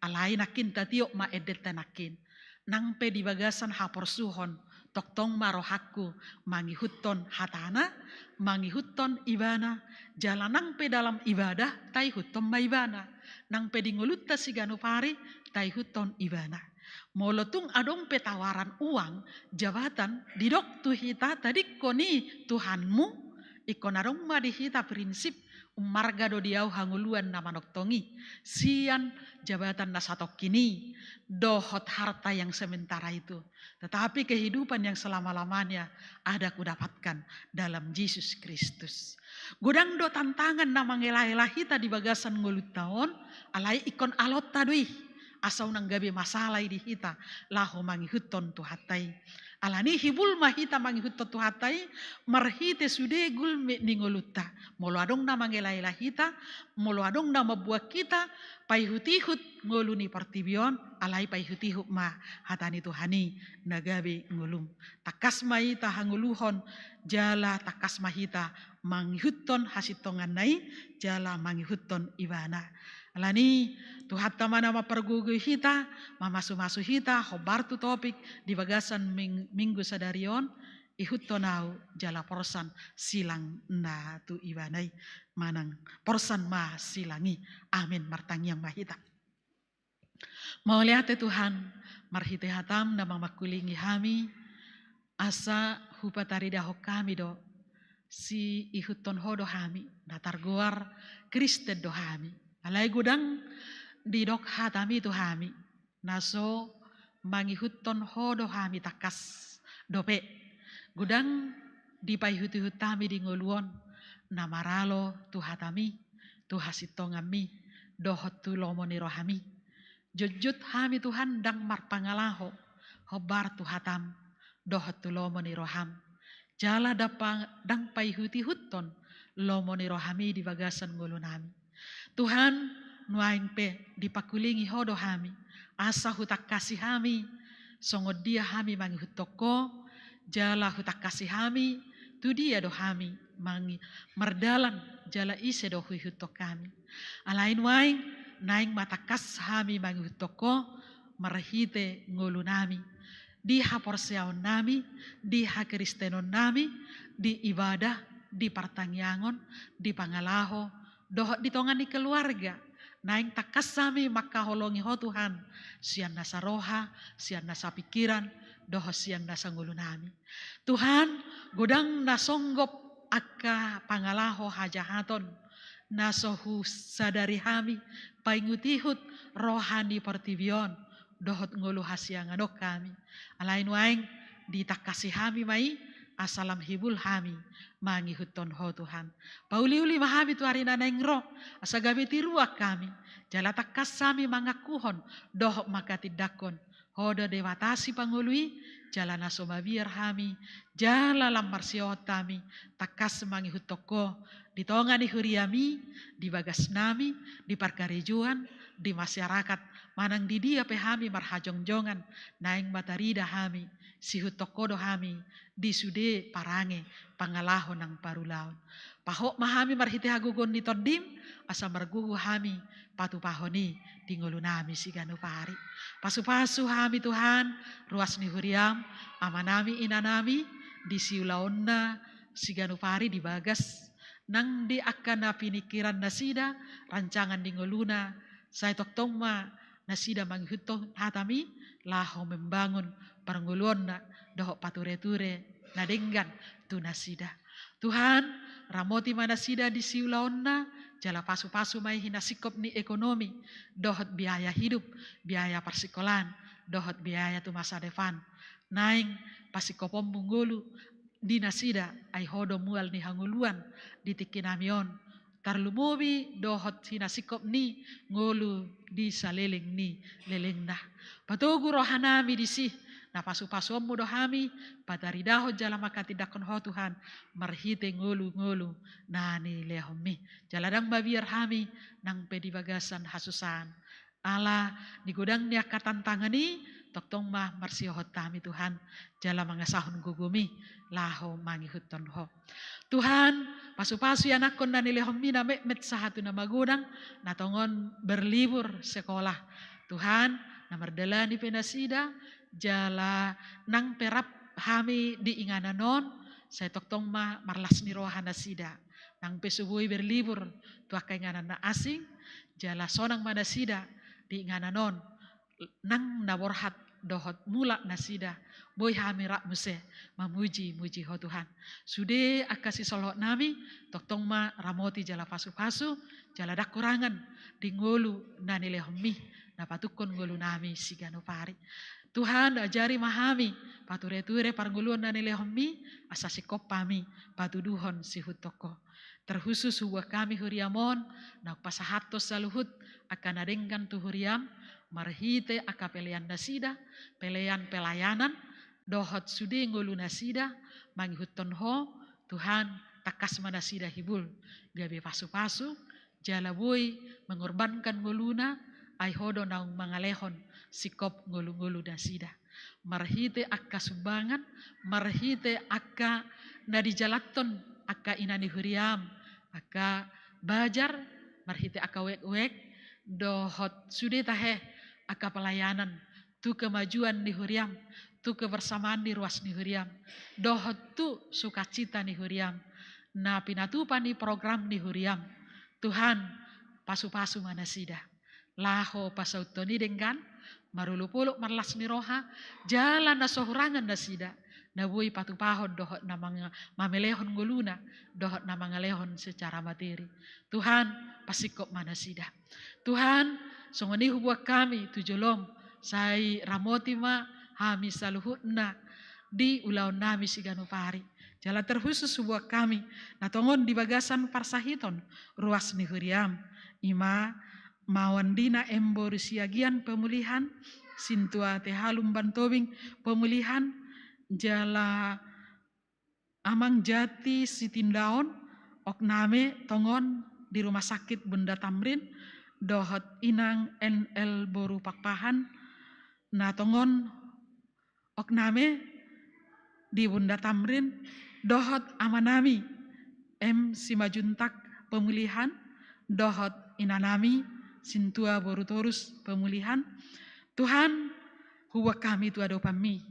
Alai nangkin tatiop ma endenta nangkin. Nang pe di bagasan haporsuhon, tongtong ma rohangku mangihuthon hatana, mangihuthon ibana, jala nang pe dalam ibadah, taihuthon ma ibana. Nang pe di ngolunta siganup ari, taihuthon ibana. Molo tung adong pe tawaran uang, jabatan, didok tu hita tadingkon i Tuhanmu, ingkon adong ma di hita prinsip, ummarga do di ahu hangoluan na manongtong i, sian jabatan na satongkin i, dohot harta yang sementara itu. Tetapi kehidupan yang selama-lamanya ada kudapatkan dalam Yesus Kristus. Godang do tantangan na mangelaela hita di bagasan ngolunta on, alai ingkon alonta do i, asa unang gabe masalah i di hita, laho mangihuthon Tuhanta i. Ala ni hibul ma hita mangihuthon Tuhanta i, marhite sude gulmit ni ngolunta. Molo adong na mangelaela hita, molo adong na mamboan hita, paihutihut ngolu ni portibi on, alai paihutihut ma hata ni Tuhan i na gabe ngolum. Tangkas ma hita hangoluhon, jala tangkas ma hita mangihuthon hasintonganna i, jala mangihuthon ibana. Ala ni Tuhanta ma na mampargogoi hita, mamasumasu hita, hombar tu topik di bagasan ming-, minggu sadari on, ihuthon ahu jala porsan silang na tu ibana i, manang porsan ma silang i. Amin. Martangiang ma hita. Mauliate Tuhan, marhite hataM na mamangkulingi hami, asa hupataridahon hami do, siihuthon Ho do hami, na targoar Kristen do hami. Alai godang didok hataMi tu hami, na so mangihuthon Ho do hami tangkas dope. Godang dipaihutihut hami di ngolu on, na maralo tu hataMi, tu hasintonganMi, dohot tu lomo ni rohaMi. Jotjot hami Tuhan ndang marpangalaho, hombar tu hataM, dohot tu lomo ni rohaM. Jala ndang pa-, ndang paihutihuthon lomo ni rohaMi di bagasan ngolunami. Tuhan, nuaeng pe dipangkulingi Ho do hami, asa hutangkasi hami, songon dia hami mangihuthon Ho, jala hutangkasi hami, tu dia do hami mangi-, mardalan, jala ise do huihuthon hami. Alai nuaeng, naeng ma tangkas hami mangihuthon Ho, marhite ngolunami, di haporseaonnami, di hakristenonnami, di ibadah, di partangiangon, di pangalaho, dohot di tonga ni keluarga. Naeng tangkas hami mangkaholongi Ho Tuhan, sian nasa roha, sian nasa pingkiran, dohot sian nasa ngolunami. Tuhan, godang na songgop angka pangalaho hajahaton, na so husadari hami, paihutihut roha ni portibi on, dohot ngolu hasiangan on hami. Alai nuaeng, ditangkasi hami ma i, asa lam hibul hami mangihuthon Ho Tuhan. Pauliuli ma hami tu ari na naeng ro, asa gabe tiruan hami, jala tangkas hami mangakuhon, dohot manghatindanghon Ho do Debata Sipangolu i, jala na so mabiar hami, jala lam marsiohot hami, tangkas mangihuthon Ho, di tonga ni huriaMi, di bagasnami, di parkarejoan, di masyarakat, manang di dia pe hami marhajongjongan, naeng ma tarida hami, siihuthon Ho do hami, di sude parange, pangalaho nang parulaon. Pahot ma hami marhite hagogoon ni TondiM, asa margogo hami, patupahon i, di ngolunami siganup ari. Pasupasu hami Tuhan, ruas ni huriaM, amanami inanami, di siulaonna, siganup ari di bagas, nang di angka na piningkiran nasida, rancangan ni ngoluna, sai tongtong ma nasida mangihuthon hataMi, laho membangun parngoluonna, dohot patureture, na denggan tu nasida. Tuhan, ramoti ma nasida di siulaonna, jala pasupasu ma i hinasingkop ni ekonomi, dohot biaya hidup, biaya parsikolaan, dohot biaya tu masa depan. Naeng pasingkoponMu ngolu, di nasida, ai Ho do mual ni hangoluan, di tingkinami on, tarlumobi dohot hinasingkop ni ngolu di saleleng ni lelengna. Patogu rohanami disi, na pasupasuonMu do hami, pataridahon jala manghatindanghon Ho Tuhan, marhite ngolu-ngolu na nilehonMi. Jala ndang mabiar hami, nang pe di bagasan hasusaan. Ala di godang ni angka tantangan i, tongtong ma marsiohot hami Tuhan, jala mangasahon gogoMi, laho mangihuthon Ho. Tuhan, pasupasu ianakhon na nilehonMi na metmet sahat tu na magodang, na tongon berlibur sekolah. Tuhan, na mardalani pe nasida, jala nang pe rap hami di inganan on, sai tongtong ma marlas ni roha nasida. Nang pe so boi berlibur tu angka inganan na asing, jala sonang ma nasida di inganan on, nang na borhat dohot mulak nasida, boi hami rap muse mamuji-muji Ho Tuhan. Sude angka sisolhotnami, tongtong ma ramoti jala pasupasu, jala ndang hurangan di ngolu na nilehonMi, na patukkon ngolunami siganup ari. Tuhan, ajari ma hami, patureture parngoluon na nilehonMi, asa singkop hami, patuduhon siihuthon Ho. Terkhusus hubuat hami huriaM on, naung pasahathon saluhut, angka na denggan tu huriaM, marhite angka pelean nasida, pelean pelayanan, dohot sude ngolu nasida, mangihuthon Ho, Tuhan, tangkas ma nasida hibul, gabe pasupasu, jala boi mengorbankan ngoluna, ai Ho do naung mangalehon singkop ngolu-ngolu nasida. Marhite angka sumbangan, marhite angka na dijalanhon angka ina ni huriaM, angka bajar, marhite angka uek-uek, dohot sude tahe angka pelayanan, tu kemajuan ni huriaM, tu kebersamaan ni ruas ni huriaM, dohot tu sukacita ni huriaM, na pinatupa ni program ni huriaM. Tuhan, pasupasu ma nasida. laho pasauthon i denggan, marolopolop marlas ni roha, jala na so hurangan nasida, na boi patupahon dohot na manga-, mamelehon ngoluna, dohot na mangalehon secara materi. Tuhan, pasingkop ma nasida. Tuhan, songon i huboan hami tu jolom, sai ramoti ma hami saluhutna di ulaonnami siganup ari. Jala terkhusus huboan hami, na tongon di bagasan parsahiton ruas ni huriam, i ma Mawan Dina M. Boru Siagian pemulihan, Sintua T H Lumban Tobing pemulihan, jala Amang Jati Sitindaon, okname tongon di Rumah Sakit Bunda Tamrin, dohot Inang N L Boru Pakpahan, na tongon okname di Bunda Tamrin, dohot amanami M Simajuntak pemulihan, dohot inanami Sintua Boru Torus pemulihan. Tuhan, huboan hami tu adopanmi,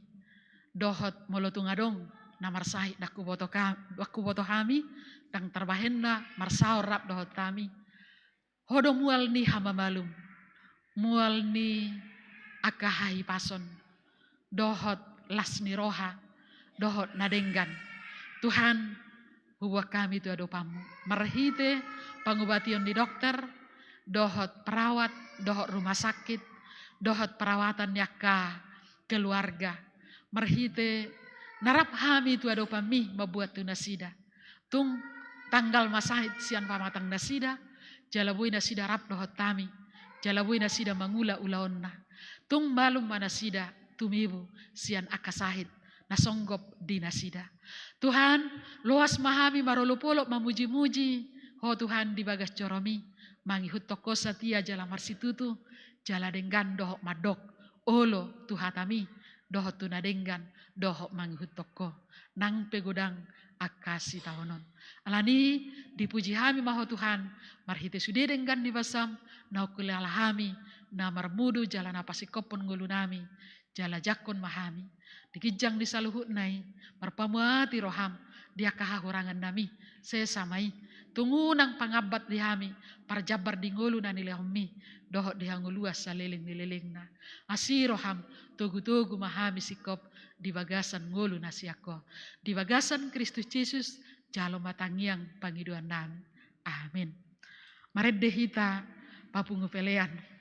dohot molo tung adong na marsahit, ndang huboto ka-, ndang huboto hami, ndang tarbahenna marsaor rap dohot hami. Ho do mual ni hamamalum, mual ni angka hahipason, dohot las ni roha, dohot na denggan. Tuhan, huboan hami tu adopanmu. Marhite pangubation ni dokter, dohot perawat, dohot rumah sakit, dohot perawatan ni angka keluarga. Marhite na rap hami tu adopanmi mamboan tu nasida. Tung tanggal ma sahit sian pamatang nasida, jala boi nasida rap dohot hami, jala boi nasida mangula ulaonna. Tung malum ma nasida tumibu sian angka sahit na songgop di nasida. Tuhan, loas ma hami marolopolop mamujimuji Ho Tuhan di bagas joromi, mangihuthon Ho satia jala marsitutu, jala denggan dohot mandok olo tu hatami, dohot tu na denggan, dohot mangihuthon Ho nang pe godang angka sitaonon. Alani i, dipuji hami ma Ho Tuhan, marhite sude denggan ni basam na hukilala hami, na marmudu jala na pasingkophon ngolunami, jala jangkon ma hami. Di ginjang ni saluhutna i, marpamuati roham di angka hahurangannami, sesa ma i. Tung unang pangambat di hami parjambar di ngolu na nilehonmi, dohot di hangoluan saleleng ni lelengna. Asi roham, togutogu ma hami singkop di bagasan ngolu na sian Ho. Di bagasan Kristus Jesus, jalo ma tangiang pangidoannami. Amin. Marende hita papungu pelean.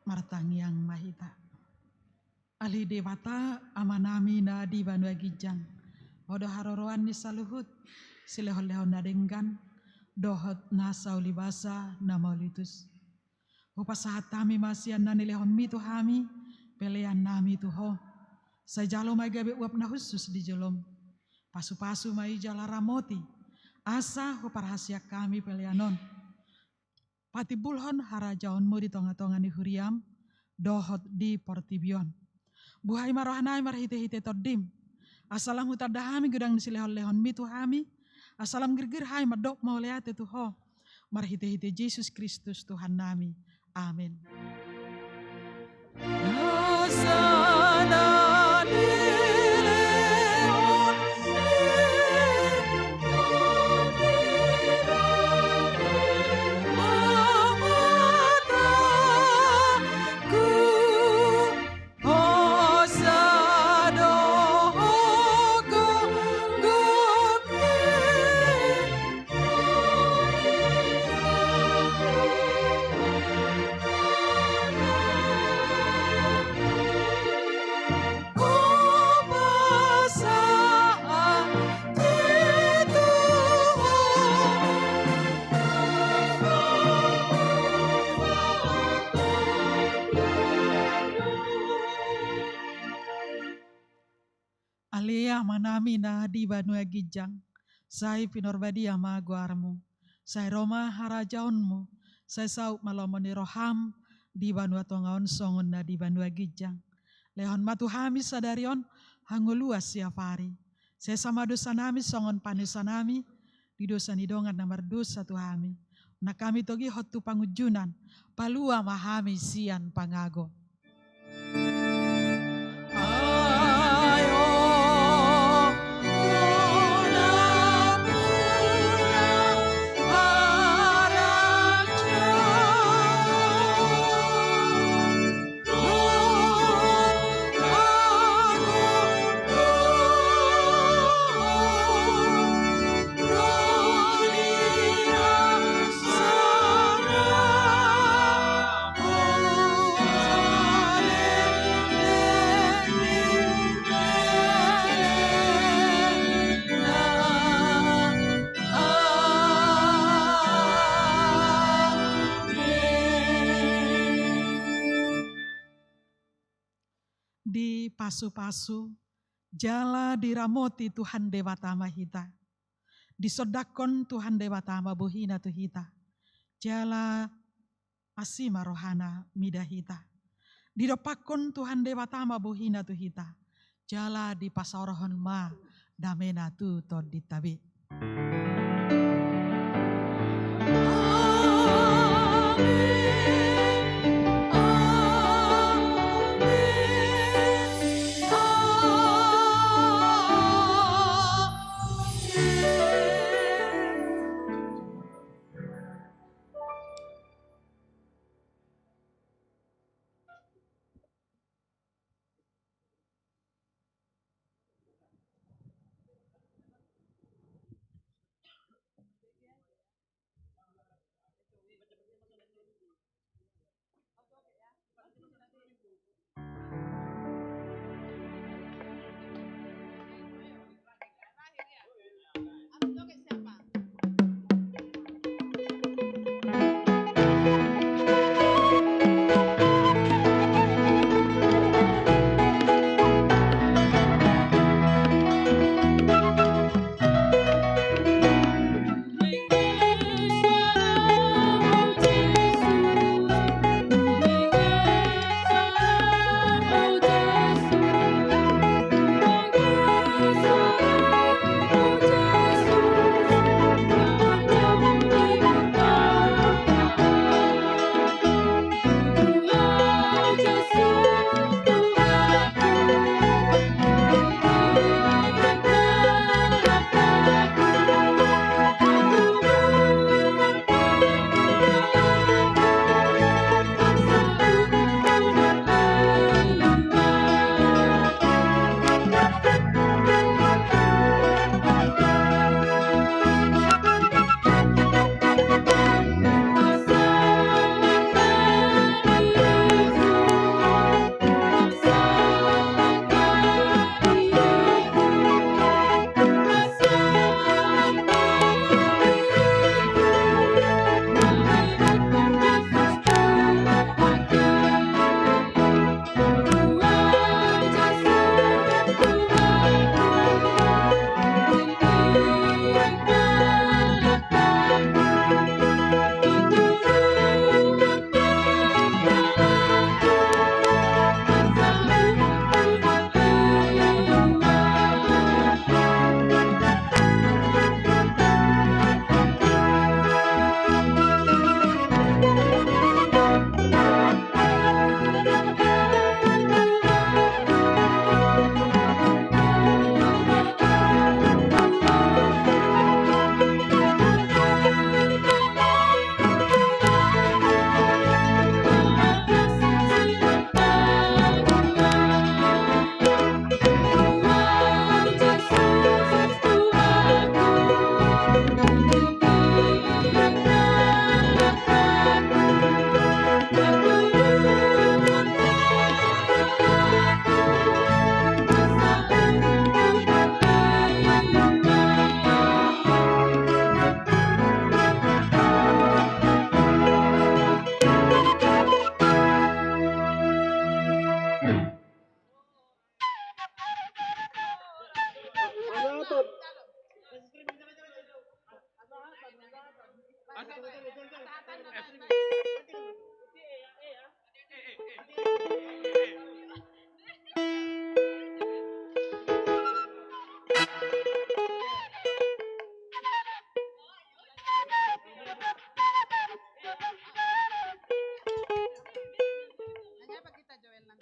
Martangiang ma hita. Ale Debata, Amanami na di banua ginjang, Ho do haroroan ni saluhut silehonlehon na denggan dohot na saulibasa na mauliutus. Hupasahat hami ma sian na nilehonMi tu hami peleannami tu Ho. Sai jalo ma i gabe uap na hushus di joloM. Pasupasu ma i jala ramoti, asa huparhaseang hami pelean on patimbulhon harajaonMu di tongatonga ni huriaM dohot di portibi on. Buhai ma rohanami marhitehite TondiM, asa lam hutanda hami godang ni silehonlehonMi tu hami, asa lam girgir hami mandok mauliate tu Ho, marhitehite Jesus Kristus Tuhannami. Amen. Ale Amanami na di banua ginjang, sai pinarbadia ma goarMu, sai ro ma harajaonMu, sai saut ma lomo ni rohaM di banua tonga on songon na di banua ginjang. Lehon ma tu hami sadari on hangoluan siapari. Sesa ma dosanami songon panesanami di dosa ni dongan na mardosa tu hami. Unang hami togihon tu pangunjunan, palua ma hami sian pangago. Dipasupasu jala diramoti Tuhan Debata ma hita. Disondangkon Tuhan Debata ma bohiNa tu hita, jala asi ma rohaNa mida hita. Didompakkon Tuhan Debata ma bohiNa tu hita, jala dipasaorhon ma dameNa tu tondinta be.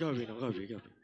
Gabe na, gabe, gabe.